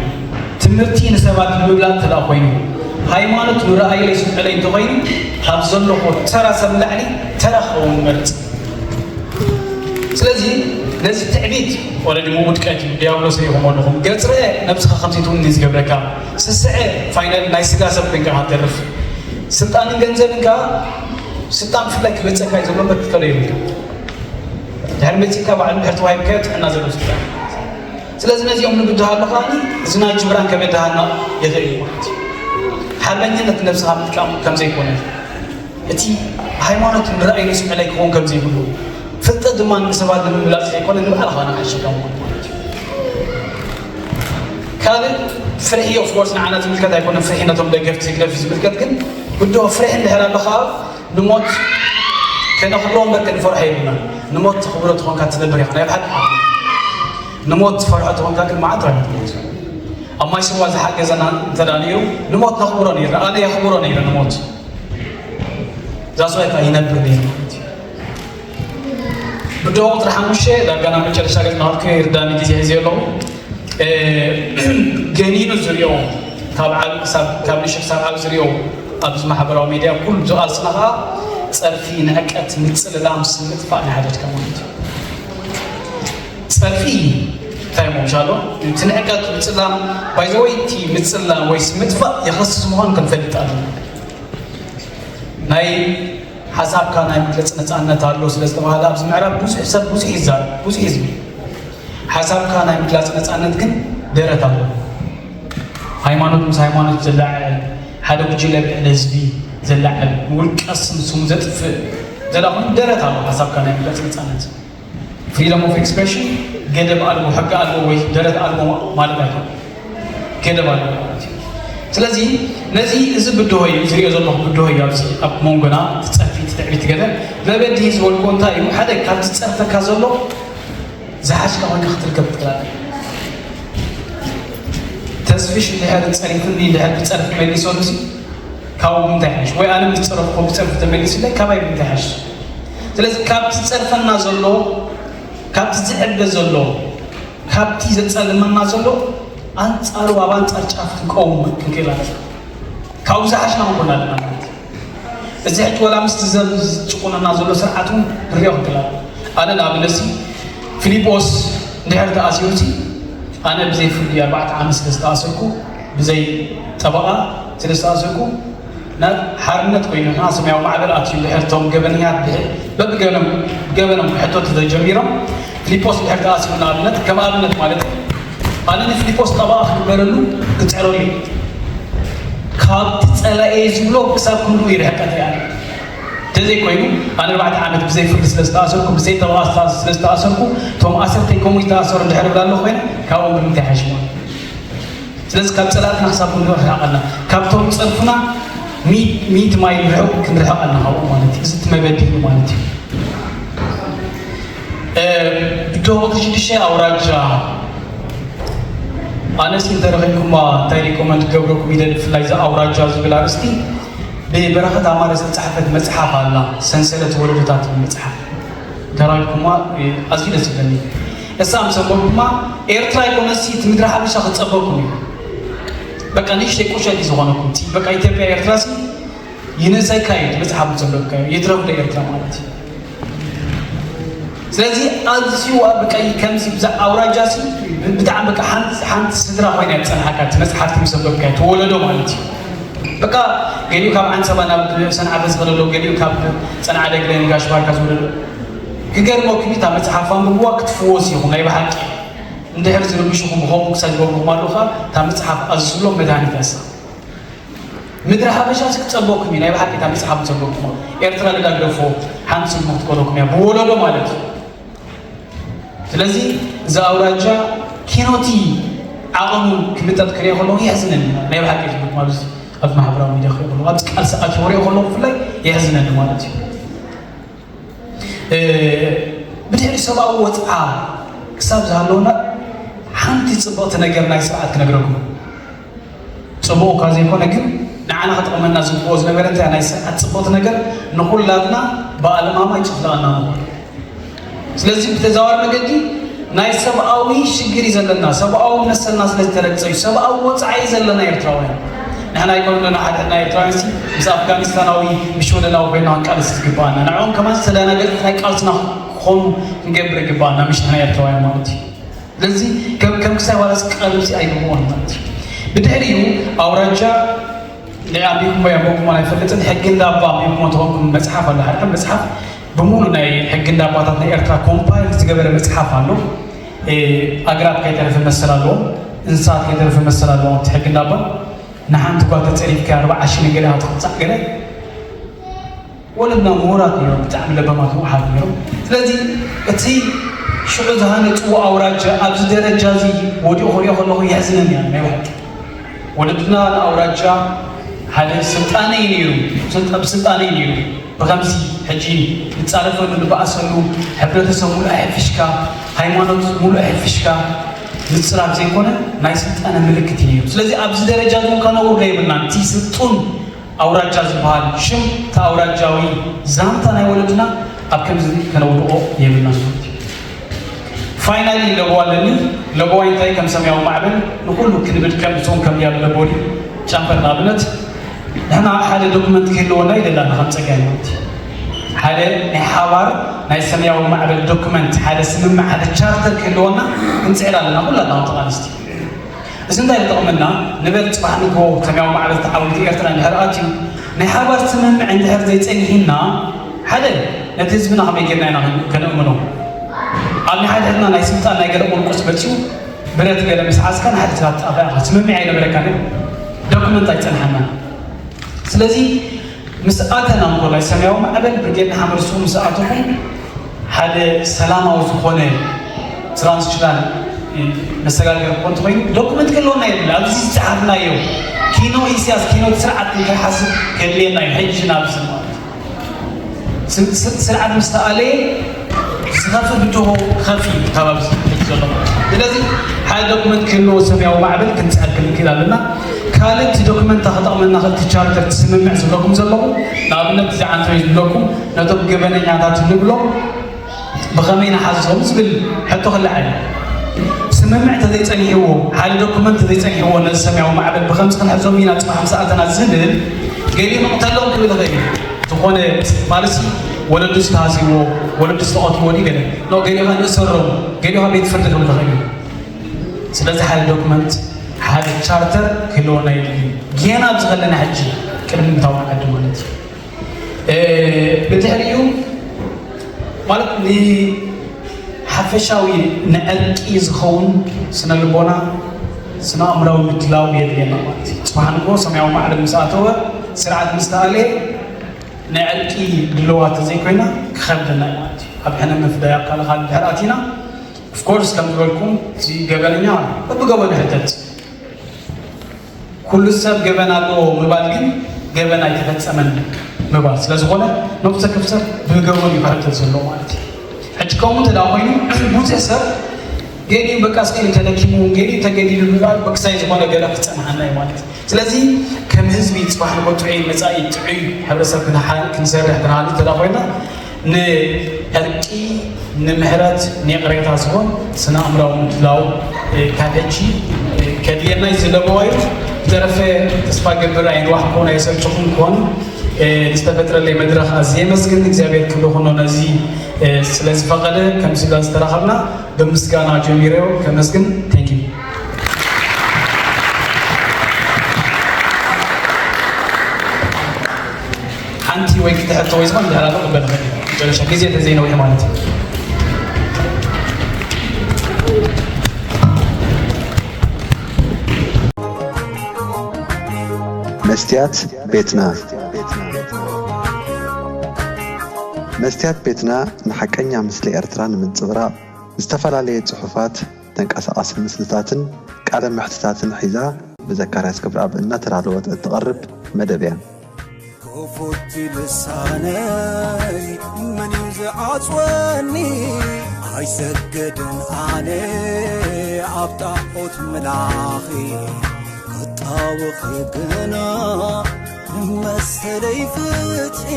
ትምህርቲ ንሰባት ንምብላጥ እንተ ደኣ ኮይኑ፣ ሃይማኖት ንረኣይለይ ስምዕለይ እንተኾይኑ፣ ካብ ዘለኹ ተራ ሰብ ንላዕሊ ተራ ክኸውን እመርጽ። ስለዚ ነዚ ትዕቢት ወረዲ ውድቀት እዩ፣ ዲያብሎስ ርኢኹም ኣለኹም። ገጽረ ነብስኻ ከምዚ ትውን እዩ ዝገብረካ። ስስዐ ፋይናል ናይ ስጋ ሰብ ኮይንካ ክትተርፍ። ስልጣንን ገንዘብን ከኣ ስልጣን ብፍላይ ክበጸካ እዩ ዘሎ እምበር ክትከሎ የብልካ። ድሕሪ መጺእካ ባዕሉ ድሕሪ ተዋሂብካዮ ጥዕና ዘለዎ ስልጣን። ስለዚ ነዚኦም ንብድሃ ኣሎ ከኣ እዚ ናይ ጅብራን ከበድሃና ይኽእል እዩ ማለት እዩ። ሓርበኝነት ነብስኻ ምጥቃም ከም ዘይኮነ፣ እቲ ሃይማኖት ንረኣይ ንስምዕለይ ክኸውን ከም ዘይብሉ፣ ፍልጠት ድማ ንሰባት ንምብላጽ ዘይኮነ ንባዕልኻ ንሓሸካ ምዃኑ ማለት እዩ። ካልእ ፍርሒ ኦፍኮርስ ንዓና ዝምልከት ኣይኮነን። ፍርሒ ነቶም ደገፍቲ ህግደፍ ዝምልከት ግን ብድሆ ፍርሒ እንድሕር ኣሎ ከኣ ንሞት ከነኽብሮ እምበር ከንፈርሖ የብልናን። ንሞት ተኽብሮ ተኾንካ ትነብር ኢኻ ናይ ብሓቂ። ንሞት ትፈርሖ ተኾንካ ግን መዓት ራሕና ትሞት። ኣብ ማይ ስዋ ዝሓገዘና እንተ ደኣ ነይሩ ንሞት ነኽብሮ ነይርና። ኣነ የኽብሮ ነይረ ንሞት። ዛስዋይ ከዓ ይነብር ነይሩ ማለት እዩ። ብድሆ ቁፅሪ ሓሙሽተ ዳርጋ ናብ መጨረሻ ገጽ ናትኩ ይርዳኒ ግዜ ሒዘ ኣለኹ። ገኒኑ ዝሪኦ ካብ ዓቢ ክሳብ ካብ ንእሽቶ ክሳብ ዓቢ ዝሪኦ ኣብዚ ማሕበራዊ ሚድያ ኩሉ ዝቓልስና ከዓ ፀርፊ፣ ንዕቀት፣ ምፅልላም፣ ስም ምጥፋእ ናይ ሓደድካ ማለት እዩ። ፀርፊ እንታይ እሞ ምሻሎ እቲ ንዕቀት ምፅላም ባይዘወይ እቲ ምፅላም ወይ ስም ምጥፋእ የኸስስ ምዃኑ ክንፈልጥ ኣለና። ናይ ሓሳብካ ናይ መግለፂ ነፃነት ኣሎ ስለ ዝተባሃለ ኣብዚ ምዕራብ ብዙሕ ሰብ ብዙሕ ይዛረብ ብዙሕ ይዝብል። ሓሳብካ ናይ ምግላፅ ነፃነት ግን ደረት ኣሎ። ሃይማኖት ምስ ሃይማኖት ዘላዕል፣ ሓደ ጉጅለ ብልዕሊ ህዝቢ ዘላዕል፣ ውልቀ ስም ስሙ ዘጥፍእ ዘላ ኮይኑ ደረት ኣሎ። ሓሳብካ ናይ ምግላፅ ነፃነት፣ ፍሪደም ኦፍ ኤክስፕሬሽን፣ ገደብ ኣልቦ፣ ሕጊ ኣልቦ ወይ ደረት ኣልቦ ማለት ኣይኮነን። ገደብ ኣለዎ ማለት እዩ። ስለዚ ነዚ እዚ ብድሆ እዩ ዝሪኦ ዘለኹ ብድሆ እዩ ኣብዚ ኣብ መንጎና ትፀርፊ ትትዕቢት ገለ መበዲ ዝበልኩ እንታይ እዩ ሓደ ካብቲ ዝፀርፈካ ዘሎ ዝሓሽካ ኮይንካ ክትርከብ ትኽእል ኣለካ። ተስፍሽ እንድሕር ጸሪፉኒ እንድሕር ብጸርፊ መሊሰሉ ሲ ካብኡ ብምንታይ ሓሽ ወይ ኣነ ምስ ጸረፍኩ ብጸርፊ ተመሊሱለይ ካባይ ብምንታይ ሓሽ? ስለዚ ካብቲ ጸርፈና ዘሎ ካብቲ ዝዕበ ዘሎ ካብቲ ዘጸልመና ዘሎ ኣንጻሩ ኣብ ኣንጻር ጫፍ ክንቀውም ክንክእል ኣለና። ካብኡ ዝሓሽና ክንኮን ኣለና ማለት እዩ። እዚ ሕጂ ዋላ ምስቲ ዘ- ዝጭቁነና ዘሎ ስርዓት እውን ክንሪኦ ክንክእል ኣለና። ኣነ ንኣብነት ሲ ፊሊጶስ እንድሕር ተኣሲሩ ሲ ኣነ ብዘይ ፍርዲ ኣርባዕተ ዓመት ስለ ዝተኣሰርኩ ብዘይ ጠበቓ ስለ ዝተኣሰርኩ ናብ ሓርነት ኮይኑ ና ሰማያዊ ማዕበል ኣትዩ ድሕር እቶም ገበነኛት ድሕር በብገበኖም ገበኖም ክሕተቱ ተጀሚሮም ፊሊጶስ ድሕር ተኣሲሩ ንኣብነት ከም ኣብነት ማለት እዩ ኣነ ንፊሊጶስ ጠበቓ ክግበረሉ ክፅዕረሉ እዩ ካብቲ ፀላኤ ዝብሎ ክሳብ ክንድኡ ይርሕቀት እያ እንተዘይኮይኑ ኣነ ኣርባዕተ ዓመት ብዘይ ፍርዲ ስለ ዝተኣሰርኩ ብዘይ ጠበቓ ስለ ዝተኣሰርኩ እቶም ኣሰርተይ ከምኡ ዝተኣሰሩ ድሕር ብላ ኣሎ ኮይነ ካብኦም ብምንታይ ሓሽሞ ስለዚ ካብ ጸላእትና ክሳብ ክንርሕቕ ኣለና። ካብቶም ጸርፉና ሚእቲ ማይል ርሑቕ ክንርሕቕ ኣለና ካብኡ ማለት እዩ። እዚ እቲ መገዲ እዩ ማለት እዩ። ብደቡብ ሽዱሽተ ኣውራጃ ኣነስ እንተረኺብኩማ እንታይ ሪኮመንድ ክገብረኩም ይደሊ ብፍላይ እዛ ኣውራጃ ዝብል ኣርእስቲ ብበረኸት ኣማረ ዝተጻሕፈት መጽሓፍ ኣላ ሰንሰለት ወለዶታት መጽሓፍ ተራኺብኩማ ኣዝዩ ደስ ይብለኒ። እሳ ምስ ኣንበብኩማ ኤርትራ ኣይኮነሲ እቲ ምድሪ ሓበሻ ክጸበኩም እዩ። በቃ ንእሽተይ ቁሸት እዩ ዝኾነኩም። እቲ በቃ ኢትዮጵያ ኤርትራ ሲ ይነሰካ እዩ እቲ መጽሓፍ ምስ ኣንበብካዮ ይትረፍ ዶ ኤርትራ ማለት እዩ። ስለዚ ኣዝዩ በቃ ከምዚ ብዛ ኣውራጃ ሲ ብጣዕሚ በቃ ሓንቲ ሓንቲ ስድራ ኮይና እያ ትጸንሓካ እቲ መጽሓፍ ምስ ኣንበብካዮ እቲ ወለዶ ማለት እዩ። በቃ ገሊኡ ካብ ዓንሰባ ናብ ሰንዓ በዝኸደሎ ገሊኡ ካብ ጸንዓ ደግለ ንጋሽ ባርካ ዝወለዶ ክገርመኩም እዩ እታ መጽሓፍ ኣንብብዋ ክትፍወስ ኢኹም ናይ ብሓቂ እንድሕር ዝርብሽኹም ብኸምኡ ክሳብ ይገብርኹም ኣለኹ እታ መጽሓፍ ኣዝሎም መድሃኒት ያሳ ምድሪ ሓበሻ ሲ ክጸበኩም እዩ ናይ ብሓቂ እታ መጽሓፍ ክጸበኩም ኤርትራ ልዳ ግደፎ ሓንቲ ስሙ ክትኮለኩም እያ ብወለዶ ማለት እዩ ስለዚ እዚ ኣውራጃ ኪኖቲ ዓቐኑ ክምጠጥ ክሪኦ ከለኹ የሕዝነኒ ናይ ብሓቂ ዝብል ማለት ኣብ ማሕበራዊ ሚድያ ክሪኦ ከለኹ ኣብዚ ቃልሲ ኣትዮ ክሪኦ ከለኹ ብፍላይ የሕዝነኒ ማለት እዩ ብድሕሪ ሰብኣዊ ወፅዓ ክሳብ ዝሃለውና ሓንቲ ፅብቕቲ ነገር ናይ ስርዓት ክነግረኩም ፅቡቕ እኳ ዘይኮነ ግን ንዓና ክጠቕመና ዝግብኦ ዝነበረ እንታይ ናይ ስርዓት ፅቡቕቲ ነገር ንኹላትና ብኣለማማ ይጭፍለቐና ምዃኑ ስለዚ ብተዛዋሪ መገዲ ናይ ሰብኣዊ ሽግር እዩ ዘለና ሰብኣዊ መሰልና ስለ ዝተረግፀ እዩ ሰብኣዊ ወፅዓ እዩ ዘለና ኤርትራውያን ንሕና ኣይኮንና ሓደ ሕና ኤርትራውያን ሲ ምስ ኣፍጋኒስታናዊ ምስ ሽወደናዊ ኮይና ክንቃለስ ዝግባኣና ንዕኦም ከማን ዝተደናገፅት ናይ ቃልስና ክኾኑ ክንገብር ይግባኣና ምሽ ንሕና ኤርትራውያን ማለት እዩ ስለዚ ከም ከም ክሳይ ዋላ ስቃል እዚ ኣይግብኦን ማለት እዩ። ብድሕሪኡ ኣውራጃ ናይ ኣንቢብኩሞ ኣንበብኩሞ ኣይፈልጥን ሕጊ እንዳባ ኣንቢብኩሞ ተኾንኩም መፅሓፍ ኣሎ ሓደ መፅሓፍ ብሙሉ ናይ ሕጊ እንዳባታት ናይ ኤርትራ ኮምፓይል ዝገበረ መፅሓፍ ኣሎ ኣግራብ ከይተረፈ መሰል ኣለዎም እንስሳት ከይተረፈ መሰል ኣለዎም እቲ ሕጊ እንዳባ ንሓንቲ ጓል ተፀሪፍካ ኣርባዓ ሽሕ ገለ ክትቕፃዕ ገለ ወለድና ምሁራት ነይሮም ብጣዕሚ ለባማት ምውሓት ነይሮም ስለዚ እቲ ሽዑ ዝሃነፅዎ ኣውራጃ ኣብዚ ደረጃ እዚ ወዲቑ ክሪኦ ከለኹ የሕዝነኒ እያ ናይ ብሓቂ ወለድና ንኣውራጃ ሓደ ስልጣነ እዩ ነይሩ ብስልጣነ እዩ ነይሩ ብከምዚ ሕጂ ንፃረፈሉ ንበኣሰሉ ሕብረተሰብ ሙሉእ ኣሕፊሽካ ሃይማኖት ሙሉእ ኣሕፊሽካ ምፅራፍ ዘይኮነ ናይ ስልጣነ ምልክት እዩ ነይሩ ስለዚ ኣብዚ ደረጃ እዚ ከነውርዶ የብልናን እቲ ስልጡን ኣውራጃ ዝበሃል ሽም እቲ ኣውራጃዊ ዛንታ ናይ ወለድና ኣብ ከምዚ ከነውድቖ የብልና ስት ፋይናሊ ለበዋ ኣለኒ ለበዋ እንታይ ከም ሰማያዊ ማዕበል ንኩሉ ክንብል ከም እፅም ከም ያብ ለቦዲ ጨንፈር ንኣብነት ንሕና ሓደ ዶክመንት ክህልወና ይደላና ከም ፀጋይ ማለት ሓደ ናይ ሓባር ናይ ሰማያዊ ማዕበል ዶክመንት ሓደ ስምምዕ ሓደ ቻርተር ክህልወና ክንፅዕር ኣለና ኩላትና ተቃለስቲ እዚ እንታይ ዝጠቕመና ንበል ፅባሕ ንግሆ ከመያዊ ማዕበል ተዓዊቱ ኤርትራ እንድሕር ኣትዩ ናይ ሓባር ስምምዕ እንድሕር ዘይፀኒሕና ሓደ ነቲ ህዝብና ከመይ ጌርና ኢና ከነእምኖ ኣብ ናይ ሓደ ሕድና ናይ ስልጣን ናይ ገለ ቁርቁስ መፅኡ ብረት ገለ ምስ ሓዝካ ንሓደ ትራትጣፋ ኢኻ ስምምዕ ኣይነበረካን ዶክመንት ኣይፀንሓና ስለዚ ምስ ኣተና እንኮ ናይ ሰማያዊ ማዕበል ብርጌድ ንሓመድ ሱቕ ምስ ኣተኹም ሓደ ሰላማዊ ዝኾነ ትራንስሽናል መሰጋገሪ እኮ እንተኮይኑ ዶክመንት ክህልወና የድሊ ኣብዚ ዝፀሓፍናዮ ኪኖ ኢስያስ ኪኖ ስርዓት ንክንሓስብ ከድልየና እዩ ሕጂ ናብዚ ማለት ስርዓት ምስ ተኣለየ ዝኸፊ ብድሆ ከፊ እዩ ካብ ኣብዚ ሕጂ ዘሎ ስለዚ ሓደ ዶክመንት ክህልዎ ሰማያዊ ማዕበል ክንፅዕር ክንክእል ኣለና። ካልእ እቲ ዶክመንት ክጠቕመና፣ ክልቲ ቻርተር ትስምምዕ ዝብለኩም ዘለኹ፣ ንኣብነት እዚ ዓንተወይ ዝብለኩም ነቶም ገበነኛታት ንብሎም ብኸመይ ንሓዞም ዝብል ሕቶ ክልዓል እዩ። ስምምዕ ተዘይፀኒሕዎ፣ ሓደ ዶክመንት ተዘይፀኒሕዎ ነዚ ሰማያዊ ማዕበል ብኸምዚ ክንሕዞም ኢና ፅባሕ ምስ ኣተና ዝብል ገሊኡ ንቕተሎም ክብል ይኽእል እዩ። ዝኾነ ፓሊሲ ወለዱ ዝተሃስይዎ፣ ወለዱ ዝተቐትልዎ ድዩ ገለ ኖ፣ ገሊኡ ንእሰሮም፣ ገሊኡ ቤት ፍርዲ ክብል ይኽእል እዩ። ስለዚ ሓደ ዶክመንት፣ ሓደ ቻርተር ክህልወና የድሊ። ጌና ኣብዚ ከለና ሕጂ ቅድሚ ምታውን ዓዲ ማለት እዩ። ብድሕሪኡ ማለት ንሓፈሻዊ ንዕርቂ ዝኸውን ስነ ልቦና፣ ስነ ኣእምራዊ ምድላው የድልየና ማለት እዩ። ጽባሕ ንግሆ ሰማያዊ ማዕበል ምስ ኣተወ፣ ስርዓት ምስ ተኣልየ፣ ንዕርቂ ድልዋት ተዘይኮይና ክኸብደና እዩ ማለት እዩ። ኣብ ሕነ ምፍዳይ ኣካል ካልእ ድሕር ኣቲና፣ ኦፍኮርስ ከም ዝበልኩም እዚ ገበነኛ በብገበኑ ይሕተት። ኩሉ ሰብ ገበን ኣለዎ ምባል ግን ገበን ኣይተፈጸመን ምባል ስለ ዝኾነ፣ ነፍሰ ወከፍ ሰብ ብገበኑ እዩ ክሕተት ዘለዎ ማለት እዩ። ሕጂ ከምኡ እንተ ደኣ ኮይኑ፣ ብዙሕ ሰብ ገሊኡ በቃ እስኪ ተደኪሙ፣ ገሊኡ ተገዲዱ ምባል በክሳይ ዝኾነ ገለ ክጸንሓና እዩ ማለት እዩ። ስለዚ ከም ህዝቢ ጽባሕ ንጎ ጥዑይ መጻኢ፣ ጥዑይ ሕብረተሰብ ክንሓ-፣ ክንሰርሕ ክንሃሉ እንተ ደኣ ኮይና፣ ንዕርቂ፣ ንምሕረት፣ ንይቕሬታ ዝኾን ስነ ኣእምራዊ ምድላው፣ እ፣ ካብ ሕጂ፣ እ፣ ከድልየና እዩ ዝለበዋ እዩ። ዝተረፈ ተስፋ ገብር ኣይንዋሕኩን፣ ኣየሰልችኹን ክኾኑ፣ እ፣ ንዝተፈጥረለይ መድረኽ ኣዝየ የመስግን። እግዚኣብሔር ክብሪ ኩኖ ነዚ፣ እ፣ ስለ ዝፈቐደ፣ ከምዚ ኢልና ዝተራኸብና ብምስጋና ጀሚረዮ ከመስግን። Thank you። ሓንቲ ወይ ክልተ ሕቶ ወይ ዝኾነ ድሕር ኣሎ ክበል እኽእል እየ። መጨረሻ ግዜ እንተዘይነዊሕ ማለት እዩ። መስትያት ቤትና። መስትያት ቤትና ንሓቀኛ ምስሊ ኤርትራ ንምንጽብራቕ ዝተፈላለየ ጽሑፋት፣ ተንቀሳቓሲ ምስልታትን ቃለ መሕትታትን ሒዛ ብዘካርያስ ክብረኣብ እናተዳለወት እትቐርብ መደብ እያ። ክፉት ልሳነይ መን እዩ ዝዓጽወኒ? ኣይሰግድን ኣነ ኣብ ጣዖት ምላኺ፣ ክጣወኺ ግና ንመሰለይ ፍትሒ።